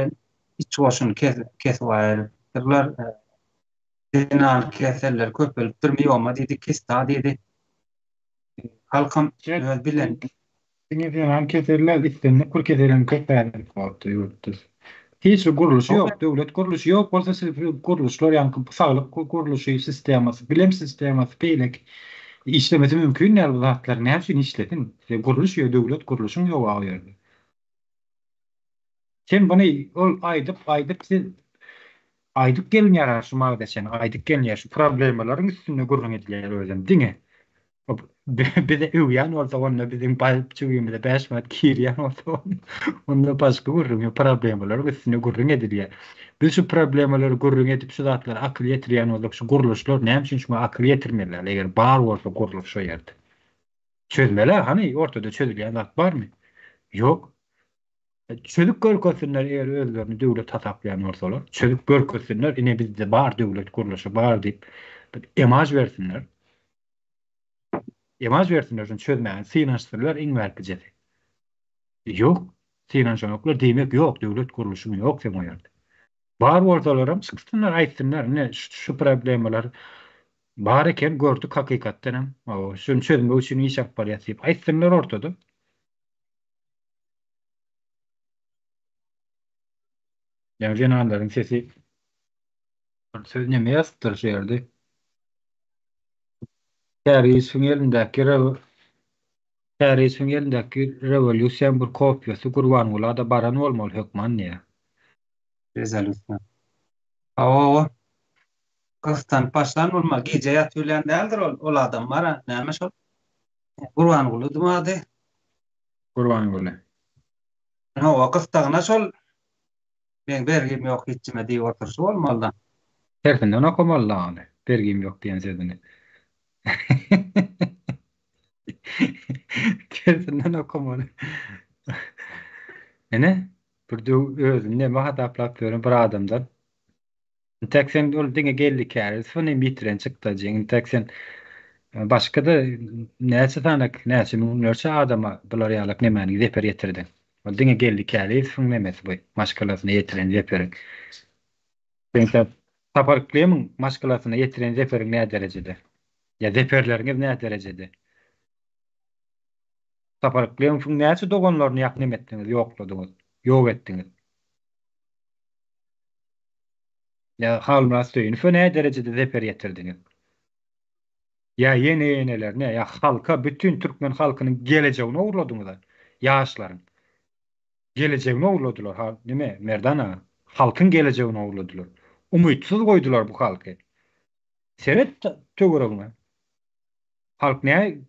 iç goşuny kesip aýrypdyrlar. Zenan keselleri köpelipdir, mioma diýdi, kista diýdi. Halkam öz bilen. Diňe zenan keseller, islendik bir kesel hem köp häzirki wagtda ýurtda. Hiç bir gurluşy ýok, döwlet gurluşy ýok bolsa siz gurluşlar ýaňky saglyk gurluşy, sistemasy, bilim sistemasy beýleki işlemesi mümkin däl bu zatlar näme üçin işlesin? Gurluş ýok, döwlet gurluşyň ýok o ýerde. Sen muny ol aýdyp aýdyp siz aýdyp gelinýär şu magda çenli aýdyp gelinýär şu problemalaryň üstünde gürrüň edilýär özem diňe bize öwýän bolsa onda biziň baýyp jübimize 5 manat girýän bolsa onda başga gürrüň ýok problemalaryň üstünde gürrüň edilýär. Biz şu problemalary gürrüň edip şu zatlara akyl ýetirýän bolsak şu gurluşlar näme üçin şuňa akyl ýetirmeliler eger bar bolsa gurluş şo ýerde. Çözmeli hany ortada çözülýän zat barmy? Ýok. Çözüp görkezsinler eger özlerini döwlet hasaplaýan bolsalar, çözüp görkezsinler ine bizde bar döwlet gurluşy bar diýip bir emaj bersinler. Emaj bersinler şuny çözmäge synanyşsynlar iň bärkijesi. Ýok, synanyşanoklar diýmek ýok döwlet gurluşyň ýok seň o ýerde. Bar bolsalaram çyksynlar aýtsynlar ine şu problemalar bar eken gördük hakykatdan hem şuny çözmek üçin iş alyp barýas diýip aýtsynlar ortada. Ýa zenanlaryň sesi bir söz neme ýazypdyr şu ýerde? Käriýewiň elindäki Käriýewiň elindäki rewolýusiýaň bir kopiýasy Gurbangula-da baran bolmaly hökman diýýär. Rezolýusiýa. Hawa, gyssanyp başlan bolmaly. Gije ýatybilýän däldir ol, ol adam bar-a. Näme şol? Gurbangulydymy ady? Gurbanguly. Hawa, gyssagyna şol Meň bergim ýok hiç kime diýip oturyşy bolmaly-da. Tersinden okamaly-da ony, bergim ýok diýen sözüni. Tersinden okamaly. Ine, bir döw özüni neme hasaplap ýören bir adamdan. Intäk sen ol diňe Geldi Kärizowyny hem ýitiren çykdajyň. Intäk sen başga-da näçe sany, näçe müňlerçe adama bular ýalak nemäni zeper ýetirdiň. Ol diňe Geldi Kärizowyň nemesi bu, maşgalasyna ýetiren zeperiň. Sen intäk Sapar Yklymyň maşgalasyna ýetiren zeperiň nä derejede? Ýa zeperleriňiz nä derejede? Sapar Yklymowyň näçe doganlaryny ýak neme etdiňiz, ýokladyňyz, ýok etdiňiz? Ýa Halmyrat Söýünowa nä derejede zeper ýetirdiňiz? Ýa ýene-ýenelerine, ýa halka, bütin türkmen halkynyň gelejegini ogurladyňyz-a, ýaşlaryň gelejegini ogurladylar, ha, neme, Merdan aga, halkyň gelejegini ogurladylar. Umytsyz goýdular bu halky. Seret töweregiňe. Halk nä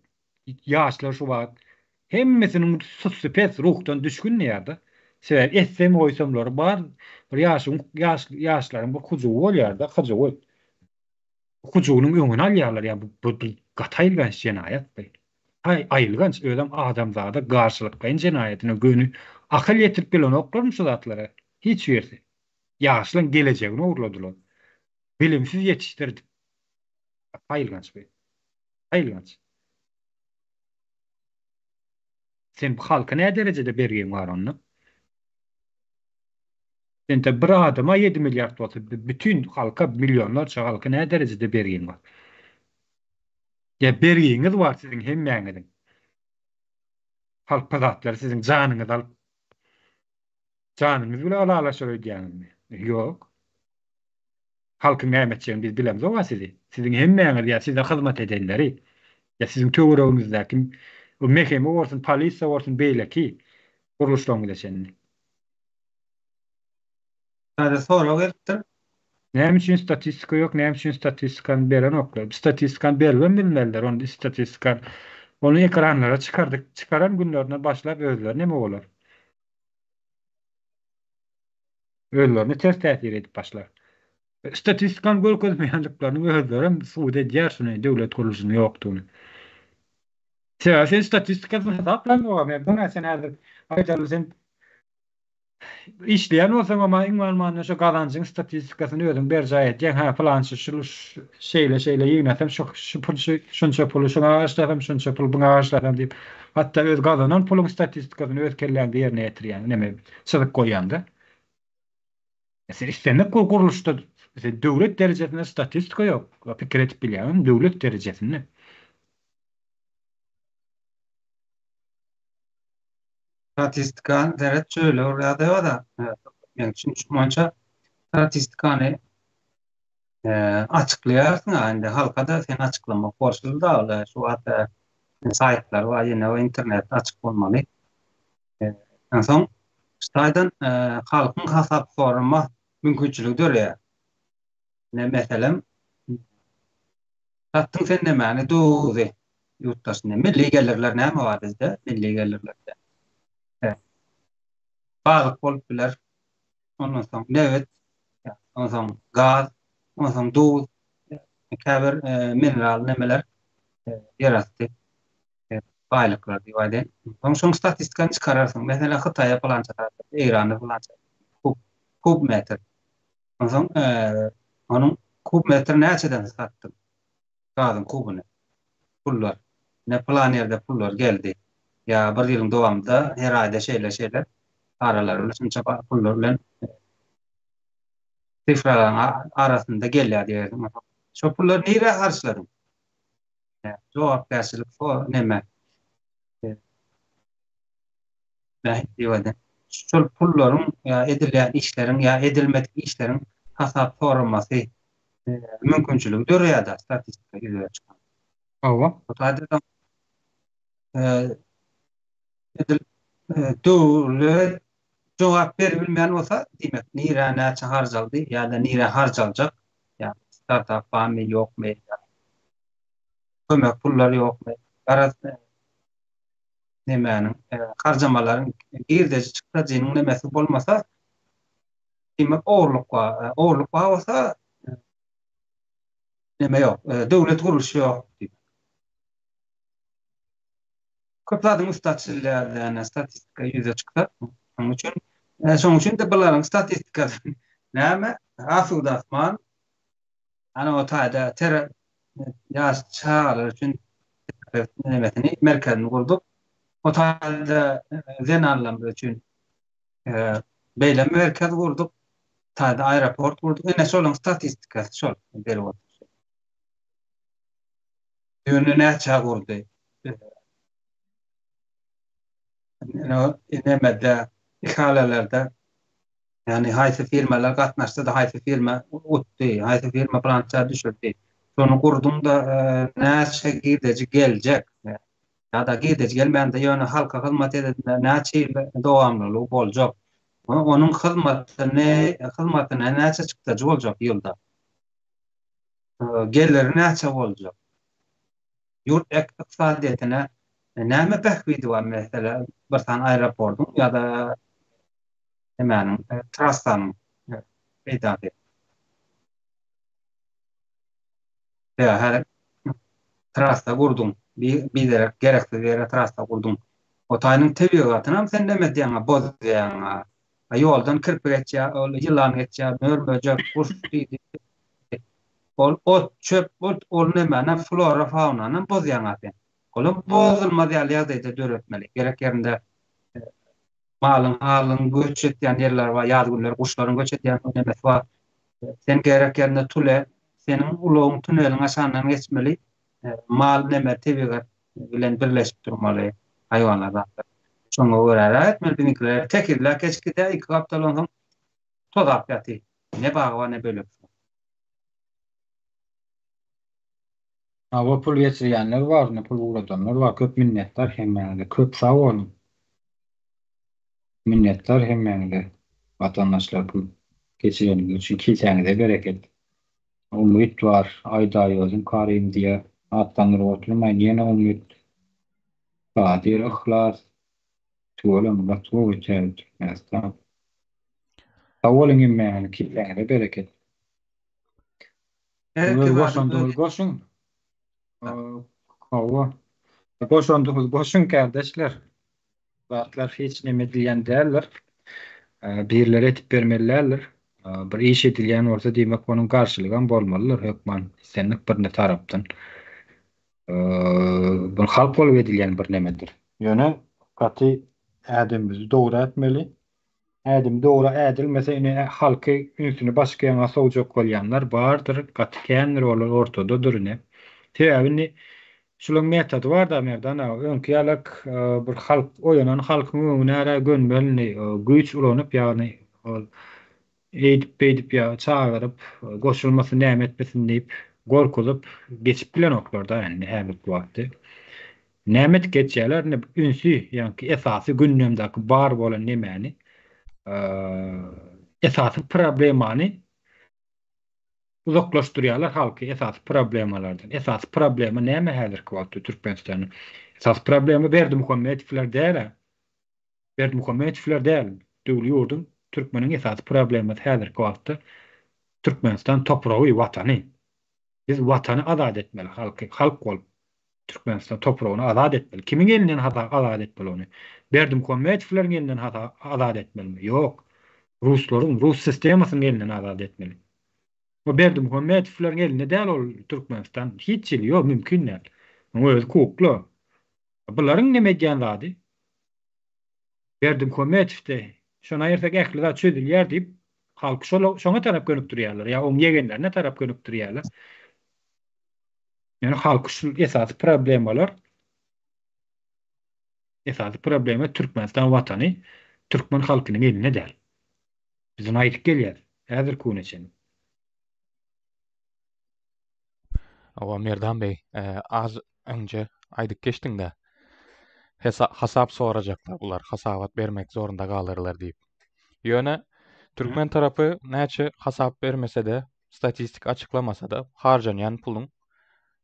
ýaşlar şu wagt hemmesiniň sussy pes ruhdan düşgün diýýärde. Sebäbi etsem goýsamlary bar bir ýaşyň ýaş ýaşlaryň bir hujuwy bolýarda hyjuwy. Hujuwynyň öňüni alýarlar ýa bu bu gaty aýylganç jenaýat bu. Haý aýylganç özem adamzada garşylyklaýyn jenaýatyna göni akyl ýetirip bilenoklarmy şu zatlara hiç birisi. Ýaşlaň gelejegini ogurladylar. Bilimsiz ýetişdirdik. Aýylganç bu. Aýylganç. Sen bu halka nä derejede bergiň bar onda? Sende bir adama 7 milliard bolsa, bütün halka, millionlarça halka nä derejede bergiň bar? Ýa bergiňiz bar siziň hemmäňiziň. Halk bu zatlary siziň janyňyzy alyp, janyňyz bilen ylalaşar öýdýäňizmi? Ýok. Halkyň näme etjegini biz bilemzok-a sizi. Siziň hemmäňiz ýa size hyzmat edenleri, ýa siziň töweregiňizdäki o MHM bolsun, polisiýa bolsun, beýleki gurluşlaryňyza çenli. Täze sorag gelipdir. Näme üçin statistika ýok, näme üçin statistikany berenoklar? Statistikany beribem bilmezler, ony statistikany ony ekranlara çykardyk, çykaran günlerinden başlap özleri neme bolar? Özlerine ters täsir edip başlar. Statistikany görkezmeýändikleriniň özlerem subut edýär şuny döwlet gurluşynyň ýokdugyny. Sebäbi sen statistikasyny hasaplaňok Merdan aga sen häzir aýdaly sen işleýän bolsaňam iň bolmanda şo gazanjyň statistikasyny özüň berjaý edýäň hä pylança şul şeýle şeýle ýygnasam şu şu pul şu şunça puly şuňa harçlasam şunça pul buňa harçlasam diýip hatda öz gazanan puluň statistikasyny öz kelläňde ýerine ýetirýäň neme çyzyk goýýaňda. Sen islendik gurluşda sen döwlet derejesinde statistika ýok. Pikir edip bilýäňmi? Döwlet derejesinde. Statistika seret şöyle bir ýagdaý bar-da, meň düşünişim boýunça statistikany açyklaýarsyň indi halka-da sen açyklamak borçly-da ol şu wagt saýtlar bar ýene internet açyk bolmaly. Onsoň şu taýdan halkyň hasap sorama mümkinçiligi döreýär. Ine meselem, satdyň sen nämäni duzy ýurt daşynda. Milli gelirler näme bar bizde? Milli gelirlerde. Balyk bolup biler. Ondan soň nebit, ondan soň gaz, ondan soň duz, käbir mineral nemeler ýerasty. baýlyklar diýip aýdaýyn. Soň şoň statistikany çykararsyň. Meselem, Hytaýa pylança satdy, Eýrana pylança kub, kub metr. Onsoň onuň kub metr näçeden satdyň? Gazyň kubuny. Pullar. Ne pylan ýerde pullar geldi. Ýa bir ýylyň dowamynda her aýda şeýle-şeýle paralar bilen şunça pullar bilen sifralaryň arasynda gelýär diýersiň. Şo pullary nirä harçladyň? Jogapkärçilik so neme? Nähili diýip aýdaýyn? Şol pullaryň ýa edilýän işleriň ýa edilmedik işleriň hasap soramasy mümkinçiligi döreýär-de statistika ýüze çykan. Hawa. Bu taýda edil döwlet jogap beribilmeýän bolsa, diýmek, nirä näçe harjaldy ýa-da nirä harjaljak, ýa startap barmy, ýokmy, kömek pullary ýokmy, garaz, nemäniň, harjamalaryň girdeji çykdajynyň nemesi bolmasa, diýmek, ogurlyk bar. Ogurlyk bar bolsa, neme ýok, döwlet gurluşy ýok diýmek. Köp zadyň üsti açylýar, ýagny statistika ýüze çyksa, şonuň üçin, şonuň üçin-de bularyň statistikasy näme? Asuda asman, ana o taýda ter ýaş çagalar üçin terapewt nemesini, merkezini gurduk. O taýda zenanlarymyz üçin beýle merkez gurduk. Taýda aeroport gurduk. Ine şolaryň statistikasy şol berip oturyş. Ýöne näçä gurdy? Nemede, ihalelerde, ýagny haýsy firmalar gatnaşdy-da, haýsy firma utdy, haýsy firma plança düşürdi. Şony gurduň-da, näçe girdeji geljek? Ýa-da girdeji gelmände, ýöne halka hyzmat edende näçe ýyl dowamlylygy boljak? Onuň hyzmatyny, hyzmatyna näçe çykdajy boljak ýylda? Geliri näçe boljak? Ýurt ykdysadyýetine näme bähbidi bar, meselem, bir sany aeroportyň ýa-da nemäniň, trassanyň peýdasy? Ýa häzir trassa gurduň, biderek, gereksiz ýere trassa gurduň. O taýynyň tebigatynam sen neme edýäň-a, bozýaň-a. Ýoldan kirpi geçýär, ol ýylan geçýär, mör-möjek, guş diýdi. Ol ot, çöp, ot, ol nämänem, flora, faunanam bozýaň-a sen. Olam bozulmaz ýaly ýagdaýda döretmeli. Gerek ýerinde malyň, halyň göç etýän ýerleri bar, ýaz günleri guşlaryň göç edýän nemesi bar. Sen gerek ýerinde tule, seniň ulagyň tuneliň aşagyndan geçmeli. Mal neme tebigat bilen birleşip durmaly haýwanlar zatlar. Şoňa görä etmeli biziňkiler tekizläp geçip gidýär iki gapdal onsoň tozap ýatyr. Ne bagy bar ne bölek. Hawa pul geçirýänler bar ine pul ugradanlar bar köp minnetdar hemmäňize köp sag boluň minnetdar hemmäňize watandaşlar pul geçireniňiz üçin kisäňize bereket. Umyt bar, aýdaý özüň Karim diýýär. Atlandyryp oturmaýyn, ýene Umyt. Kadyr, Yhlas. Tüweleme gaty gowy täze Türkmenistan. Sag boluň hemmäňize, kisäňize bereket. Her Öz kim adyny öz goşandyňyzy goşuň. Hawa. Goşandyňyzy goşuň kärdeşler. Zatlar hiç neme edilýän däldir. Birileri edip bermeli däldir. Bir iş edilýän bolsa diýmek onuň garşylygam bolmalydyr hökman islendik birine tarapdan. Bu halk bolup edilýän bir nemedir. Ýöne gaty ädimimizi dogry ätmeli. Ädim dogry ädilmese ine halky ünsüni başga ýaňa sowjak bolýanlar bardyr, gaty kändir olar ortadadyr ine. Sebäbi indi şulaň metody barda Merdan aga öňki ýalak bir halk oýanan halkyň öňüne ärä gönmel indi güýç ulanyp ýagny ol eýdip beýdip ýa çagyryp goşulmasyn näme etmesin diýip gorkuzyp geçip bilenoklarda indi häzirki wagtda. Näme edip geçýärler indi ünsi ýaňky esasy gündemdäki bar bolan nemäni esasy problemany uzaklaşdyrýarlar halky esasy problemalardan. Esasy problema näme häzirki wagtda Türkmenistanda? Esasy problema Berdimuhamedowlar däl-ä. Berdimuhamedowlar däl. Döwli ýurduň türkmeniň esasy problemasy häzirki wagtda Türkmenistan topragy, watany. Biz watany azat etmeli halky halk bolup Türkmenistan topragyny azat etmeli. Kimiň elinden azat etmeli ony? Berdimuhamedowlaryň elinden azat etmelimi? Ýok. Ruslaryň, rus sistemasynyň elinden azat etmeli. O Berdimuhamedowlaryň elinde däl ol Türkmenistan. Hiç hili ýok, mümkin däl. Onuň özi kukla. Bularyň neme edýän zady? Berdimuhamedowde şony aýyrsak ähli zat çözülýär diýip, halky şol şoňa tarap gönükdirýärler ýa oň ýegenlerine tarap gönükdirýärler. Ýöne halky şu esasy problemalar esasy problema Türkmenistan watany. Türkmen halkynyň elinde däl. Biz ony aýdyp gelýäris häzirki güne çenli. Hawa Merdan bey, az öňje aýdyp geçdiňdä. Hasap sorajaklar bular, hasabat bermek zorunda galarlar diýip. Ýöne türkmen tarapy näçe hasap bermese-de, statistika açyklamasa-da, harjanýan puluň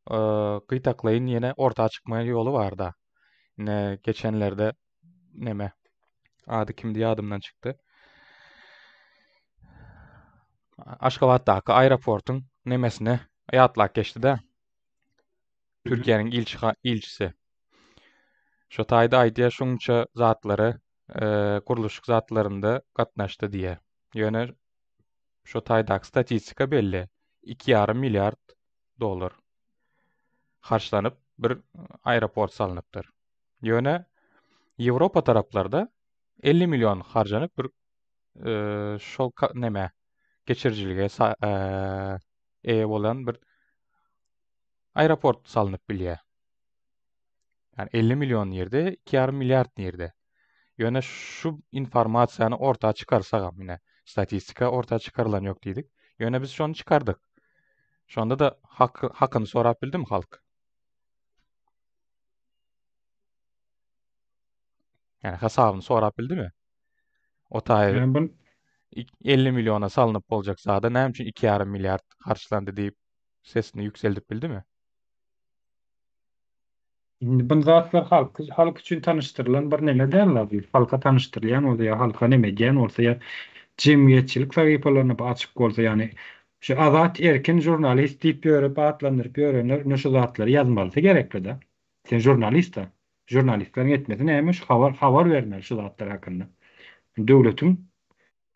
gytaklaýyn ýene orta çykma ýoly bar-da. Ine geçenlerde neme ady kimdi ýadymdan çykdy. Aşgabatdaky aeroportyň nemesine ýatlap geçdi-de. Türkiýäniň ilçi ilçisi. Şo taýda aýdýar şunça zatlary e, gurluşyk zatlarynda gatnaşdy diýýär. Ýöne şo taýdaky statistika belli. 2,5 milliard dollar harçlanyp bir aeroport salnypdyr. Ýöne Ýewropa taraplarda 50 million harjanyp bir e, şol neme geçirijilige e, eýe bolan bir aeroport salnyp bilýär. Yani 50 million nirde, 2,5 milliard nirde. Ýöne şu informasiýany orta çykarsagam, ine, statistika orta çykarylan ýok diýdik. Ýöne biz şony çykardyk. Şonda da hak, hakyny sorap bildimi halk? Yani hasabyny sorap bildimi? O taý Yani bun 50 milliona salynyp boljak zada näme üçin 2,5 milliard harçlandy diýip sesini ýükseldip bildimi? Indi bu zatlar halk halk üçin tanyşdyrylan bir neme däl bu. Halka tanyşdyrylýan bolsa ýa halka neme edýän bolsa ýa jemgyýetçilik sahypalarynda bu açyk bolsa ýagny şu azat erkin žurnalist diýip ýörüp atlandyryp ýörenler ine şu zatlary ýazmalysy gerekli-de. Sen žurnalist-a. Žurnalistleriň etmesi näme şu habar habar bermeli şu zatlar hakynda. Döwletiň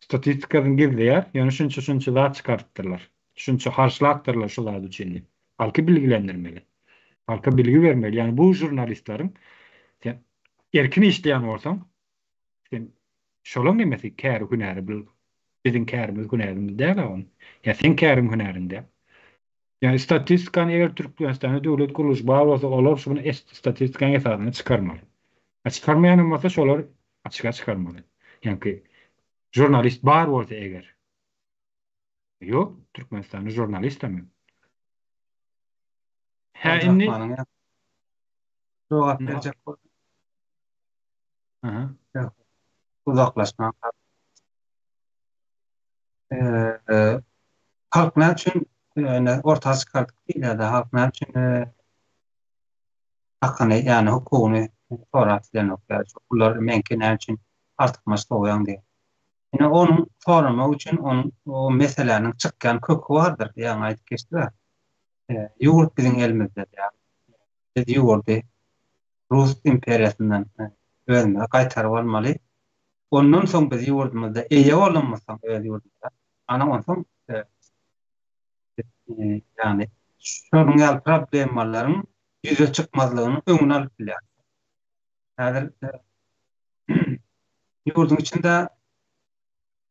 Statistikasyny gizleýär, ýöne şunça-şunça zat çykarypdyrlar. Şunça harçlapdyrlar şu zat üçin diýip. Halky bilgilendirmeli. Halka bilgi bermeli. Ýagny bu žurnalistleriň sen erkin işleýän bolsaň, sen şolaň nemesi käri hünäri bu biziň kärimiz hünärimiz däl-ä ony. Ýa seň käriň hünäriň däl. Ýagny statistikany eger Türkmenistanda döwlet gurluşy bar bolsa olar şuny statistikanyň esasynda çykarmaly. A çykarmaýanam bolsa şolar açyga çykarmaly. Ýaňky žurnalist bar bolsa eger. Ýok, Türkmenistanda žurnalistem ýok. Hä indi jogap berjek bol. Aha. Uzaklaşman. Eee halk näme üçin orta çykardyk diýilýär-de, halk näme üçin hakyny, ýagny hukugyny sorap bilenok ýa şu pullar meňki näme üçin artykmaç sowýaň diýip. Ine onuň soramak üçin onuň o meseläniň çykýan köki bardyr, ýaňy aýdyp geçdik-ä. Ýurt biziň elimizde diýýär. Biz ýurdy Rus imperiýasyndan özümize gaýtaryp almaly. Ondan soň biz ýurdumyzda eýe bolanymyzsoň öz ýurdumyza, ana onsoň Ýagny şonuň ýaly problemalaryň ýüze çykmazlygynyň öňüni alyp bilýär. Häzir ýurduň içinde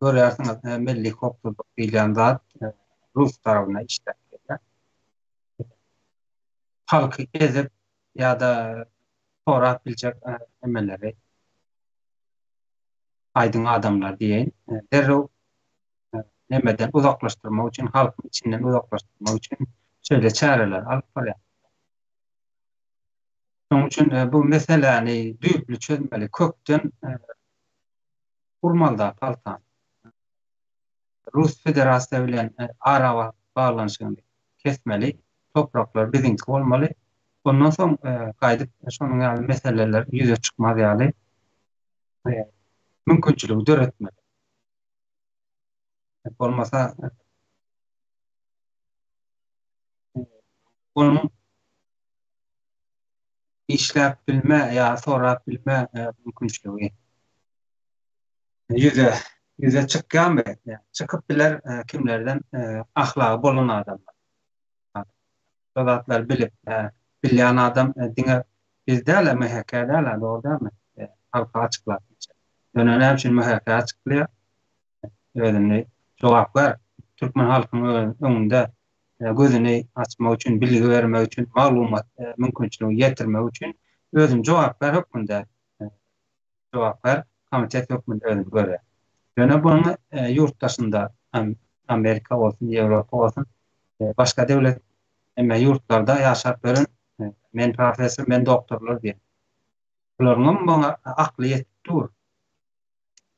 görýärsiňiz, milli howpsuzlyk diýilýän zat rus tarapynda işläp gelýär. Halky ezip ýa-da sorap biljek emeleri aýdyň adamlar diýeýin, derrew nemeden uzaklaşdyrmak üçin, halkyň içinden uzaklaşdyrmak üçin şeýle çäreleri alyp barýar. Şonuň üçin e, bu meseläni düýpli çözmeli, kökden e, urmaly-da paltany. Rus Federasiýa bilen e, ara baglanyşygyny kesmeli, topraklar biziňki bolmaly. Ondan soň gaýdyp şonuň ýaly meseleler ýüze çykmaz ýaly mümkinçiligi döretmeli. Bolmasa onuň işläp bilme ýa sorap bilme mümkinçiligi ýüze ýüze çykýarmy? Çykyp biler kimlerden ahlagy bolan adamlar. Şo zatlary bilip, bilýän adam diňe biz däl-ä, MHK däl-ä, dogry dälmi? Halka açyklap biljek. Ýöne näme üçin MHK açyklaýar? Özüni jogapkär türkmen halkynyň öňünde gözüni açmak üçin, bilgi bermek üçin, maglumat mümkinçiligi ýetirmek üçin özüni jogapkär hökmünde jogapkär. Komitet hökmünde özüni görýär. Ýöne buny ýurt daşynda Amerika bolsun, Ýewropa bolsun, başga döwlet emme ýurtlarda ýaşap ýören men professor, men doktorlar diýen. Bularyňam muňa akly ýetip dur.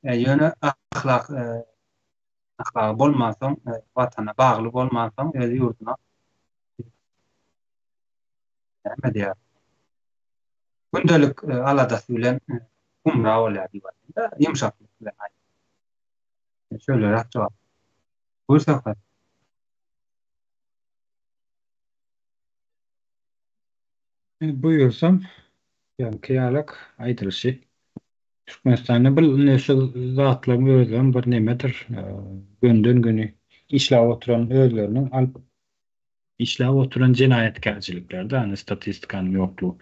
Ýöne ahlak ahlagy bolmansoň, watana bagly bolmansoň öz ýurduna näme diýer? Gündelik aladasy bilen gümra bolýar diýip aýdýar-da, ýumşaklyk bilen aýdýar. Şeýleräk jogap. Buyur Söhbet. Buýursam, ýaňky ýalak aýdylyşy. Türkmenistanda bir ine şu zatlaryň özem bir nemedir, gönden-göni işläp oturan özleriniň alyp işläp oturan jenaýatkärçilikler-de, ýagny statistikanyň ýoklugy.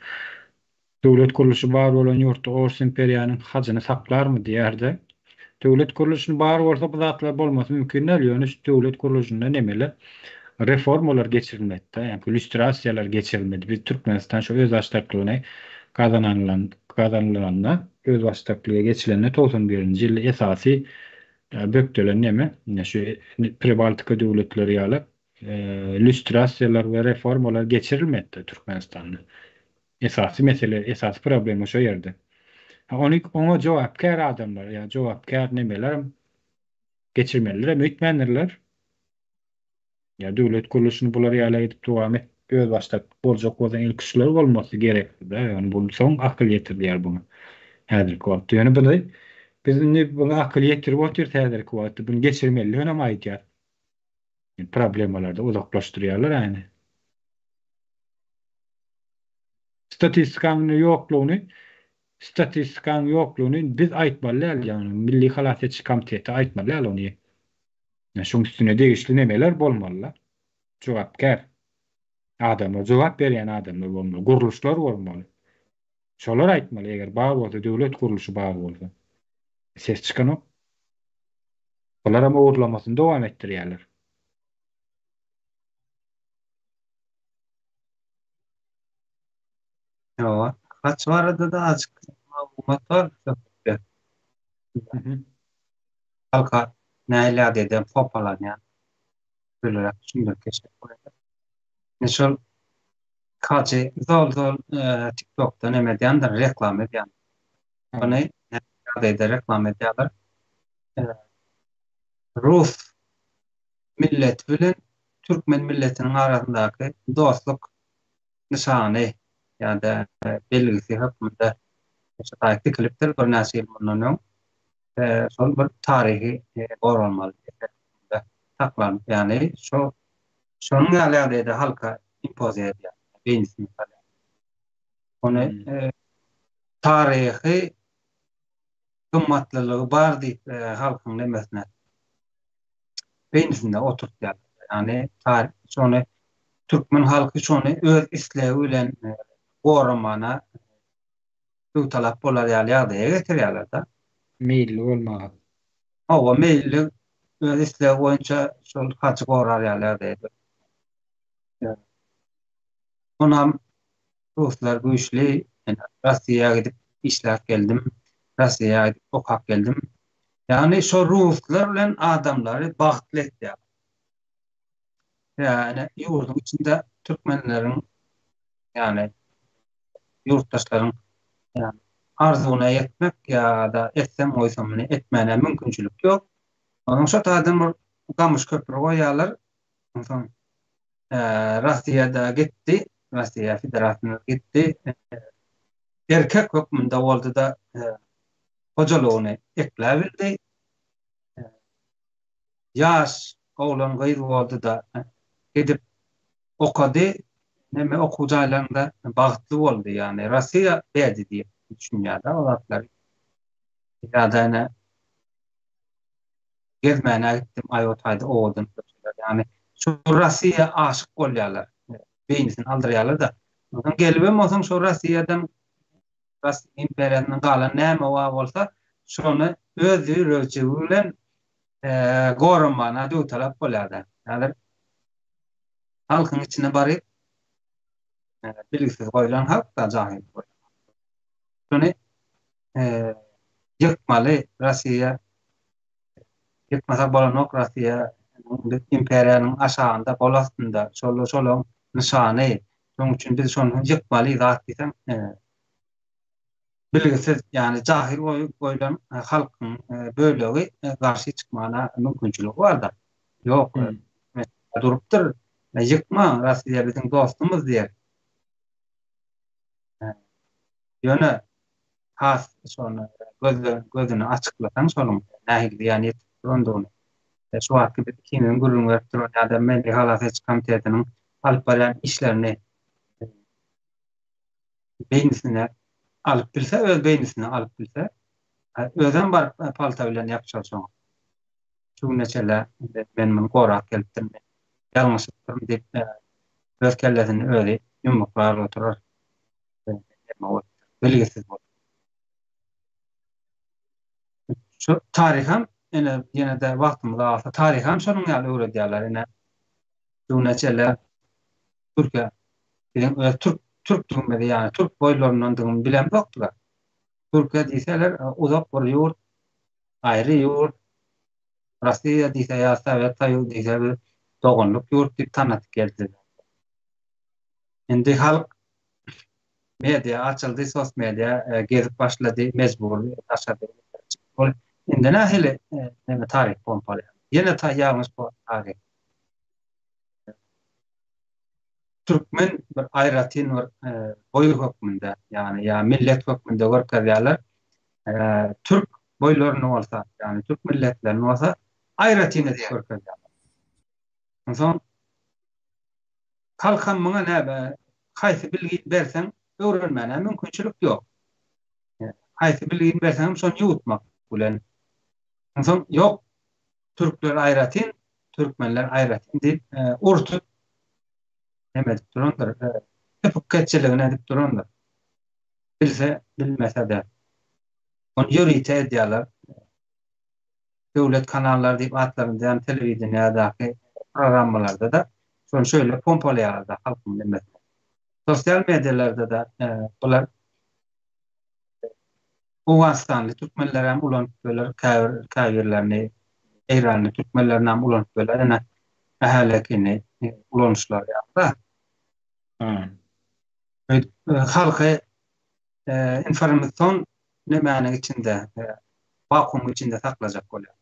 Döwlet gurluşy bar bolan ýurtda Ors imperiýanyň hajyny saklarmy diýärde. Döwlet gurluşyny bar bolsa bu zatlar bolmasy mümkin däl, ýöne şu döwlet gurluşynda nemeler reformalar geçirilmedi-de, ýagny lýustrasiýalar geçirilmedi. Biz Türkmenistan şu özbaşdaklygyny gazananylan gazanylanda, özbaşdaklyga geçilende 91-nji ýylda esasy bökdelen neme, ine şu Pribaltika döwletleri ýaly lýustrasiýalar we reformalar geçirilmedi-de Türkmenistanda. Esasy mesele, esasy problema şo ýerde. Ha ony oňa jogapkär adamlar ýa jogapkär nemelerem geçirmelidirem öýtmändirler. Ýa döwlet gurluşyny bular ýaly edip dowam et özbaşdak boljak bolsaň ilki şular bolmasy gerekdi-de. Ýöne bu soň akyl ýetirilýär buňa häzirki wagtda. Ýöne buny biz indi buňa akyl ýetirip otyrys häzirki wagtda. Buny geçirmelidiginem aýdýas. Problemalarda uzaklaşdyrýarlar aýny. Statistikanyň ýoklugyny statistikanyň ýoklugyny biz aýtmaly däl, ýagny Milli halas ediş komiteti aýtmaly däl ony. Ýa şoň üstüne degişli nemeler bolmaly-da. Jogapkär adamlar, jogap berýän adamlar bolmaly, gurluşlar bolmaly. Şolar aýtmaly, eger bar bolsa, döwlet gurluşy bar bolsa. Ses çykanok. Bularam ogurlamasyny dowam etdirýärler. Ýok. Haç barada-da azjyk maglumat bar söhbetde. Halka nähili ýagdaýda popalanýan şöýleräk düşündirip geçsek bolýar. Indi şol hajy zol-zol TikTokda neme edýändir, reklama edýän. Ony nähili ýagdaýda reklama edýärler? Rus milleti bilen türkmen milletiniň arasyndaky dostluk nyşany ýa-da belgisi hökmünde şu taý tikilipdir birnäçe ýyl mundan öň. Şol bir taryhy goralmaly eser hökmünde saklanyp, ýagny şo şonuň ýaly ýagdaýda halka impoziýa edýär, beýnisine salýar. Ony taryhy gymmatlylygy bar diýip halkyň nemesine beýnisinde oturtýarlar. Ýagny şony türkmen halky şony öz islegi bilen goramana döwtalap bolar ýaly ýagdaýa getirýärler-de. Meýilli bolmaga. Hawa, meýilli öz islegi boýunça şol hajy gorar ýaly ýagdaýa. Onam Ruslar güýçli, men Russiýa gidip işläp geldim, Russiýa gidip okap geldim. Ýagny şo ruslar bilen adamlary bagtly etýär. Ýagny ýurduň içinde türkmenleriň ýagny ýurtdaşlaryň ýagny arzuwyna ýetmek ýa-da etsem goýsam muny etmäne mümkinçilik ýok. Onuň şo taýdan bir gamyş köpri goýýarlar. Onsoň Russiýada gitdi, Russiýa Federasiýasynda gitdi. Erkek hökmünde boldy-da hojalygyny ekläbildi. Ýaş oglan gyz boldy-da gidip okady. Neme okuw jaýlarynda bagtly boldy. Ýagny Russiýa berdi diýip düşünýär-de o zatlary. Ýa-da ine gezmäne gitdim, aý o taýda owadan köçeler. Ýagny şu Russiýa aşyk bolýarlar. Beýnisini aldyrýarlar-da. Onsoň gelibem bolsaň şo Russiýadan Russiýa imperiýasyndan galan näme bar bolsa, şony öz ýürejigi bilen goramana döwtalap bolýar-da. Häzir halkyň içine baryp bilgisiz goýlan halk-da, jahyl goýlan. Şony. Ýykmaly Russiýa ýykmasa bolanok Russiýa biz imperiýanyň aşagynda gol astynda şol şolaň nyşany şoň üçin biz şony ýykmaly zat diýseň bilgisiz ýagny jahyl goýlan halkyň bölegi garşy çykmana mümkinçiligi barda ýok durupdyr ýykmaň Russiýa biziň dostumyz diýer Ýöne has şony gözle gözüni açyklasaň şonuň nähili zyýan ýetirip durandygyny, şu wagtky biz ikimiziň gürrüň berip duran ýa-da Milli halas ediş komitetiniň alyp barýan işlerini beýnisine alyp bilse, öz beýnisine alyp bilse, özem baryp palta bilen ýapyşar şoňa. Şu güne çenli men muny gorap gelipdirin, men ýalňyşypdyryn diýip, öz kellesini özi ýumruklar oturar. Bilgisiz bolup. Şu taryham ene ýene-de wagtymyz alsa taryham şonuň ýaly öwredýärler ene. Şu güne çenli Türkiýe biziň öz türk türkdügimizi ýagny türk boýlaryndandygyny bilemzokdylar. Türkiýe diýseler uzak bir ýurt, aýry ýurt, Russiýa diýse ýa Sowet Soýuzy diýse biz doganlyk ýurt diýip tanadyp geldiler. Indi halk media açyldy, sos media gezip başlady, mejbury daşarda bolup. Indi nähili näme taryh pompalaýar? Ýene ta ýalňyş taryh. Türkmen bir aýratyn bir boý hökmünde, ýagny ýa millet hökmünde görkezýärler. Türk boýlaryny bolsa, ýagny türk milletlerini bolsa aýratyn edip görkezýärler. Onsoň Halkam muňa näme, haýsy bilgini berseň öwrenmäne mümkinçilik ýok. Haýsy bilgini berseňem şony ýuwutmak bilen. Onsoň ýok, türkler aýratyn, türkmenler aýratyn diýip, ur-tut neme edip durandyr, süpükgeçiligini edip durandyr. Bilse, bilmese-de. Ony ýörite edýärler. Döwlet kanallary diýip atlandyrýan telewideniýadaky programmalarda-da şony şeýle pompalaýarlar-da halkyň nemesine. Sosial medialarda-da bular Owganystanly türkmenler hem ulanyp biler, käbir käbirlerini Eýranly türkmenlerini hem ulanyp biler, ine ähälekini ulanyşlary ýaly-da. Halky informasion nemäniň içinde, wakuumyň içinde saklajak bolýar.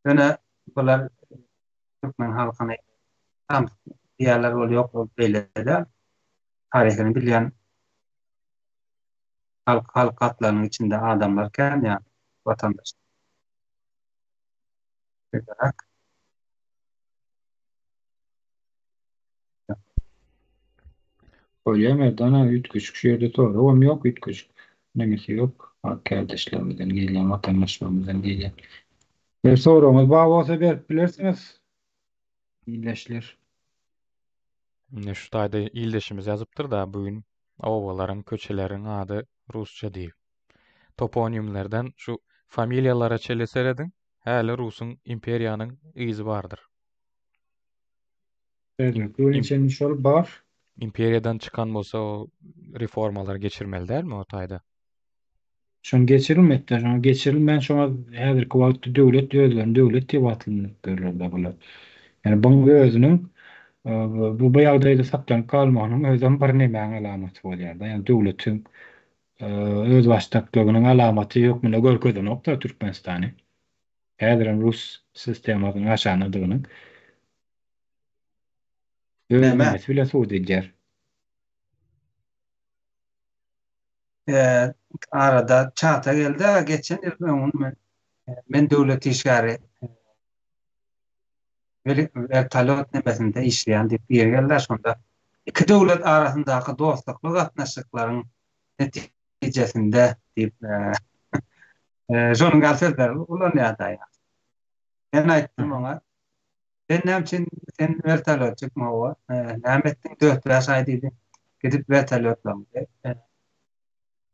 Ýöne bular türkmen halkyny tam diýýärler, ol ýok, ol beýle däl. Taryhyny bilýän halk, halk gatlagynyň içinde adamlar kän ýa watandaş. Beýleräk. Bolýa Merdan aga üýtgeşik şu ýerde soragam ýok üýtgeşik nemesi ýok halk kärdeşlerimizden gelýän watandaşlarymyzdan gelýän. Eger soragyňyz bar bolsa berip bilersiňiz ildeşler. Ine şu taýda ildeşimiz ýazypdyr-da bu gün obalaryň, köçeleriň ady rusça diýip. Toponimlerden şu familiýalara çenli serediň, häli rusuň imperiýanyň yzy bardyr. Häzirki çenli şol bar. Imperiýadan çykan bolsa o reformalar geçirmeli dälmi o taýda? Şony geçirilmekde, şoňa geçirilmän şoňa häzirki wagtda döwlet özlerini döwlet diýip atlandyryp ýörler-de bular. Ýani buň özüniň bu bu ýagdaýda saklanyp galmagynyň özem bir nemäň alamaty bolýar-da. Ýani döwletiň özbaşdaklygynyň alamaty hökmünde görkezenok-da Türkmenistany. Häzirem rus sistemasynyň aşandadygyny öz Näme? nemesi bilen subut edýär. Eee, arada çata geldi, geçen ýyl öňün men, men döwlet işgäri wertolýot nemesinde işleýän diýip biri geldi, şonda iki döwlet arasyndaky dostlukly gatnaşyklaryň netijesinde diýip, şonuň ýaly sözleri ulanýar-da. Men aýtdym oňa, Sen näme üçin sen wertolýotçykmy hawa? Näme etdiň dört-bäş aý diýdi. Gidip wertolýotlaryňyzy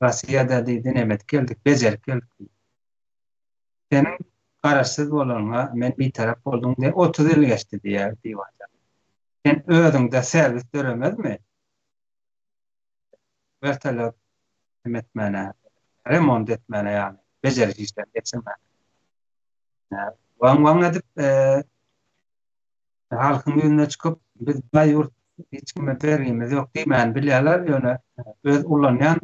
Russiýada diýdi, näme edip geldik, bejerip geldik diýdi. Seniň garaşsyz bolanyňa men bitarap boldum diýe 30 ýyl geçdi diýýär diwanjan. Sen özüňde serwis döremezmi? Wertolýot näme etmäne, remont etmäne ýagny. Bejeriş işlerini geçirmäne. Waň-waň edip halkyň ýüzüne çykyp, biz baý ýurt, hiç kime bergimiz ýok diýmäni bilýärler, ýöne öz ulanýan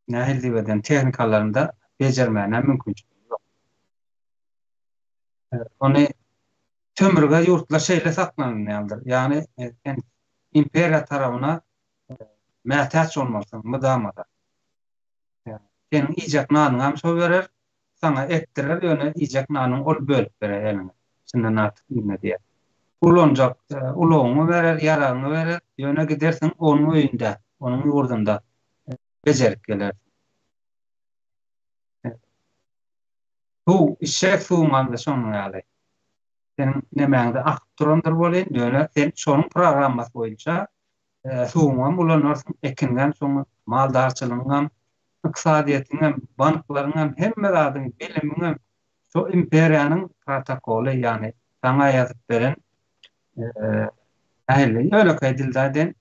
nähili diýip eden tehnikalarynda bejermäne mümkinçiligi ýok. Ony sömürge ýurtlar şeýle saklanylýandyr. Ýagny sen imperiýa tarabyna mätäç bolmalysyň mydama-da. Seniň iýjek nanyňam şo berer, saňa ekdirer, ýöne iýjek nanyňy ol bölüp berer eliňe. Şundan artyk iýme diýer. Ulanjak ulagyňy berer, ýaragyňy berer, ýöne gidersiň onuň öýünde, onuň ýurdunda bejerip gelersiň. Suw, içjek suwuňam-da şonuň ýaly. Seniň nemäňde akyp durandyr welin, ýöne sen şonuň programmasy boýunça suwuňam ulanarsyň, ekiniňem şoňa, maldarçylygyňam, ykdysadyýetiňem, banklaryňam, hemme zadyň, bilimiňem şo imperiýanyň protokoly, ýagny saňa ýazyp beren nähili, ýönekeý dilde aýdaýyn,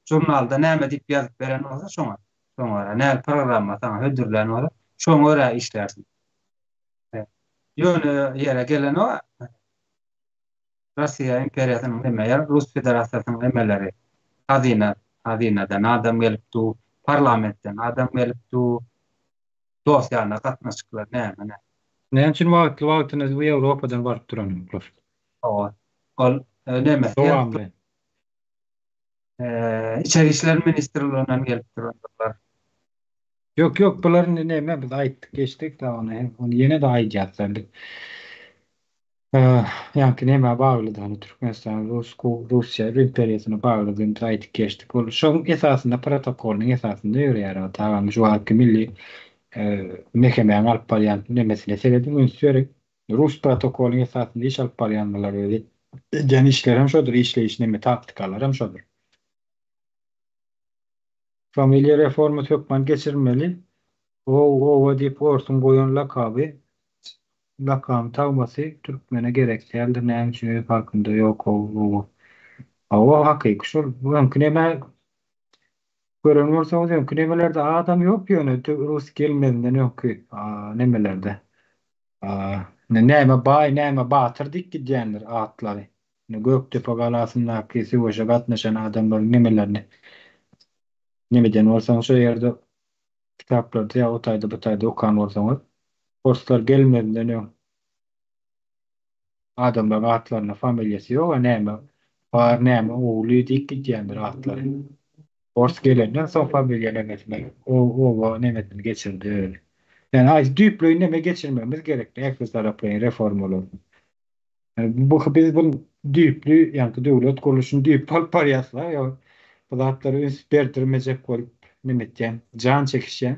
žurnalda näme diýip ýazyp beren bolsa şoňa, şoňa görä, näme programma saňa hödürlän bolsa, şoňa görä işlärsiň. Ýöne ýere gelenok. Russiýa imperiýasynyň neme ýa Rus Federasiýasynyň nemeleri hazyna hazynadan adam gelip dur, parlamentden adam gelip dur, dost-ýana gatnaşyklar näme näme. Näme üçin wagtly wagtyna bu Ýewropadan baryp duranoklar? Hawa. Ol nemesi gelip dur. Içeri işler ministrliginden gelip durandyrlar. Ýok ýok bular indi neme biz aýtdyk geçdik da ony ony ýene-de aýdýas indi. Ýaňky nämä baglydy ony Türkmenistan Rus Russiýa imperiýasyna baglydygyny biz aýdyp geçdik. Ol şoň esasynda protokolynyň esasynda ýöreýär ol tagam şu wagtky milli mekemäň alyp barýan nemesine serediň üns beriň. Rus protokolyň esasynda iş alyp barýandylar özi. Edýän işleri hem şodur işleýiş neme taktikalary hem şodur. Familiýa reformasy hökman geçirilmeli. Ow owa diýip orsuň goýan lakaby lakamy tagmasy türkmene gerek däldir näme üçin öz halkynda ýok ow owa. Hawa hakyky şol öňki neme gören bolsaňyz öňki nemelerde adam ýok ýöne rus gelmezinden öňki nemelerde näme baý näme batyr diýip gidýändir atlary. Gökdepe galasyndaky söweşe gatnaşan adamlaryň nemelerini nemeden bolsaňyz şo ýerde kitaplarda ýa o taýda bu taýda okan bolsaňyz orslar gelmezinden öň adamlaryň atlarynda familiýasy ýog-a näme bar näme ogly diýip gidýändir atlary. Ors gelenden soň familiýa nemesine oba nemesini geçirdi özi. Ýani aýsy düýpleýin neme geçirmegimiz gerekli ähli taraplaýyn reformalary. Bu biz bu düýpli, ýaňky döwlet gurluşyny düýpli alyp barýas-la, ýa bu zatlara üns berdirmejek bolup neme etýän, jan çekişýän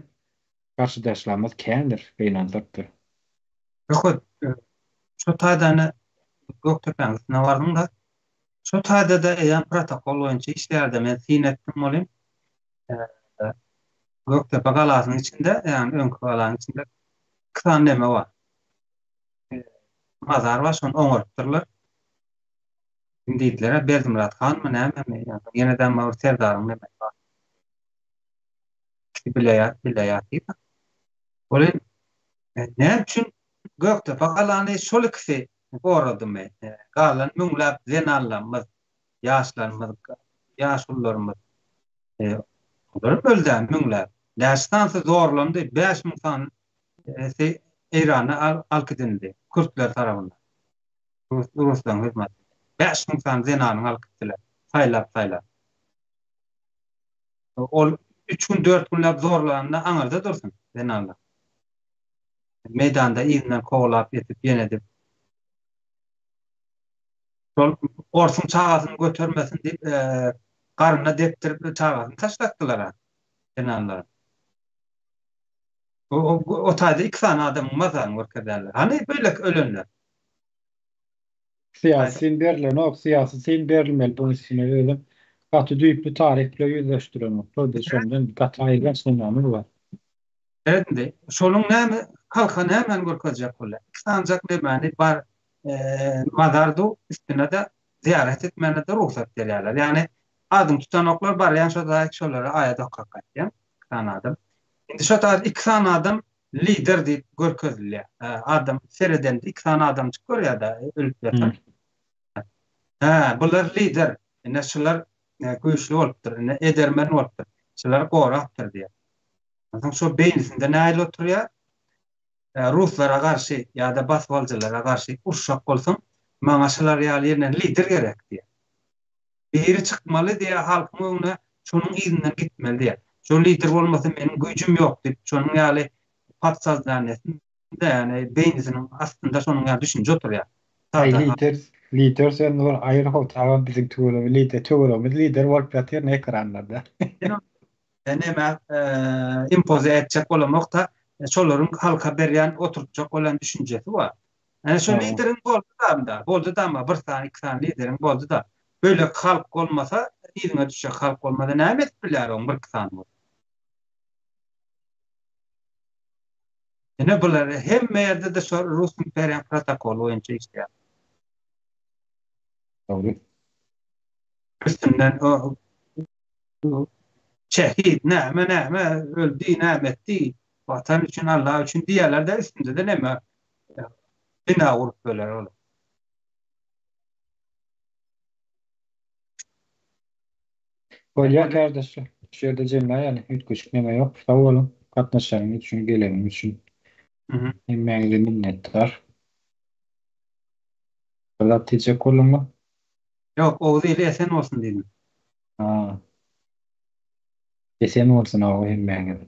garşydaşlarymyz kändir, gynansakda. Söhbet, şo taýdany Gökdepäniň üstüne bardyň-da, şo taýda-da eýýäm protokol boýunça işleýärdi, men syn etdim welin, Gökdepe galasynyň içinde, ýagny öňki galanyň içinde iki sany neme bar. Mazar bar, şony oňarypdyrlar. Kim diýdiler-ä, Berdimyrat hanmy, nämemi, ýene-de bir serdaryň nemesi bar. Ikisi bile ýat, bile ýatyr. Welin, näme üçin Gökdepe galany şol ikisi goradymy? Galan müňläp zenanlarymyz, ýaşlarymyz, ýaşulularymyz, olar öldä müňläp. Näçe sanysy zorlandy, 5000 sany si Eýrana alyp gidildi kürtler tarapyndan. Ruslaryň hyzmatynda. 5000 sany zenanyny alyp gitdiler. Saýlap saýlap. Ol 3 gün 4 günläp zorlanda aňyrda dursun zenanlar. Meýdanda yzyndan kowalap ýetip ýene edip. Şol orsuň çagasyny götermesin diýip, garnyna depdirip çagasyny taşlatdylar zenanlar. O taýda iki sany adamyň mazaryny görkezýärler. Hany beýleki ölenler? Syýasy syn berilenok, syýasy syn berilmeli buň üstüne özem gaty düýpli taryh bilen ýüzleşdirenoklar biz şondan gaty aýylganç nemämiz bar. Seret indi, şonuň näme halka nämäni görkezjek bolýar? Iki sanyjak nemäni bar mazar du üstüne-de zyýarat etmäne-de rugsat berýärler. Ýagny adyny tutanoklar barýan şo zaýat şolara aýat okap gaýtýan iki sany adam. Indi şo taýda iki sany adam lider diýip görkezilýär. Adam seredende iki sany adamjyk görýär-de ölüp ýatan. Hä, bular lider. Ine şular güýçli bolupdyr, ine edermen bolupdyr. Şular gorapdyr diýýär. Onsoň şo beýnisinde nähili oturýar? Ruslara garşy ýa-da basybalyjylara garşy uruşjak bolsaň, maňa şular ýaly ýerinden lider gerek diýýär. Biri çykmaly diýýär halkyň öňüne, şonuň yzyndan gitmeli diýýär. Şo lider bolmasa meniň güýjüm ýok diýip, şonuň ýaly podsoznaniýasynda, ýagny beýnisiniň astynda şonuň ýaly düşünje oturýar. Aý lider, lider sözüni bir aýyr how tagam biziň tüweleme lider, töweregimiz lider bolup ýatyr ne ekranlarda. Neme impoze etjek bolamokda, şolaryň halka berýän oturtjak bolýan düşünjesi bar. Ene şo lideriň boldy-da onda, boldy-da amma bir sany, iki sany lideriň boldy-da. Bölek halk bolmasa, yzyňa düşjek halk bolmasa näme edip bilýär oň bir iki sany bolup. Ine bular hemme ýerde-de şo rus imperiýaň protokoly boýunça işleýär. Dogry. Üstünden o şehit näme näme öldi näme etdi watan üçin Allah üçin diýýärler-de üstünde-de näme bina gurup böler olar. Bolýar kärdeşler. Şu ýerde jemläýeli. Üýtgeşik neme ýok. Sag boluň gatnaşanyňyz üçin, geleniňiz üçin. Hemmäňize minnetdar. Bir zat diýjek bolduňmy? Ýok, Oguz ili esen bolsun diýdim. Ha. Esen bolsun aga hemmäňiz.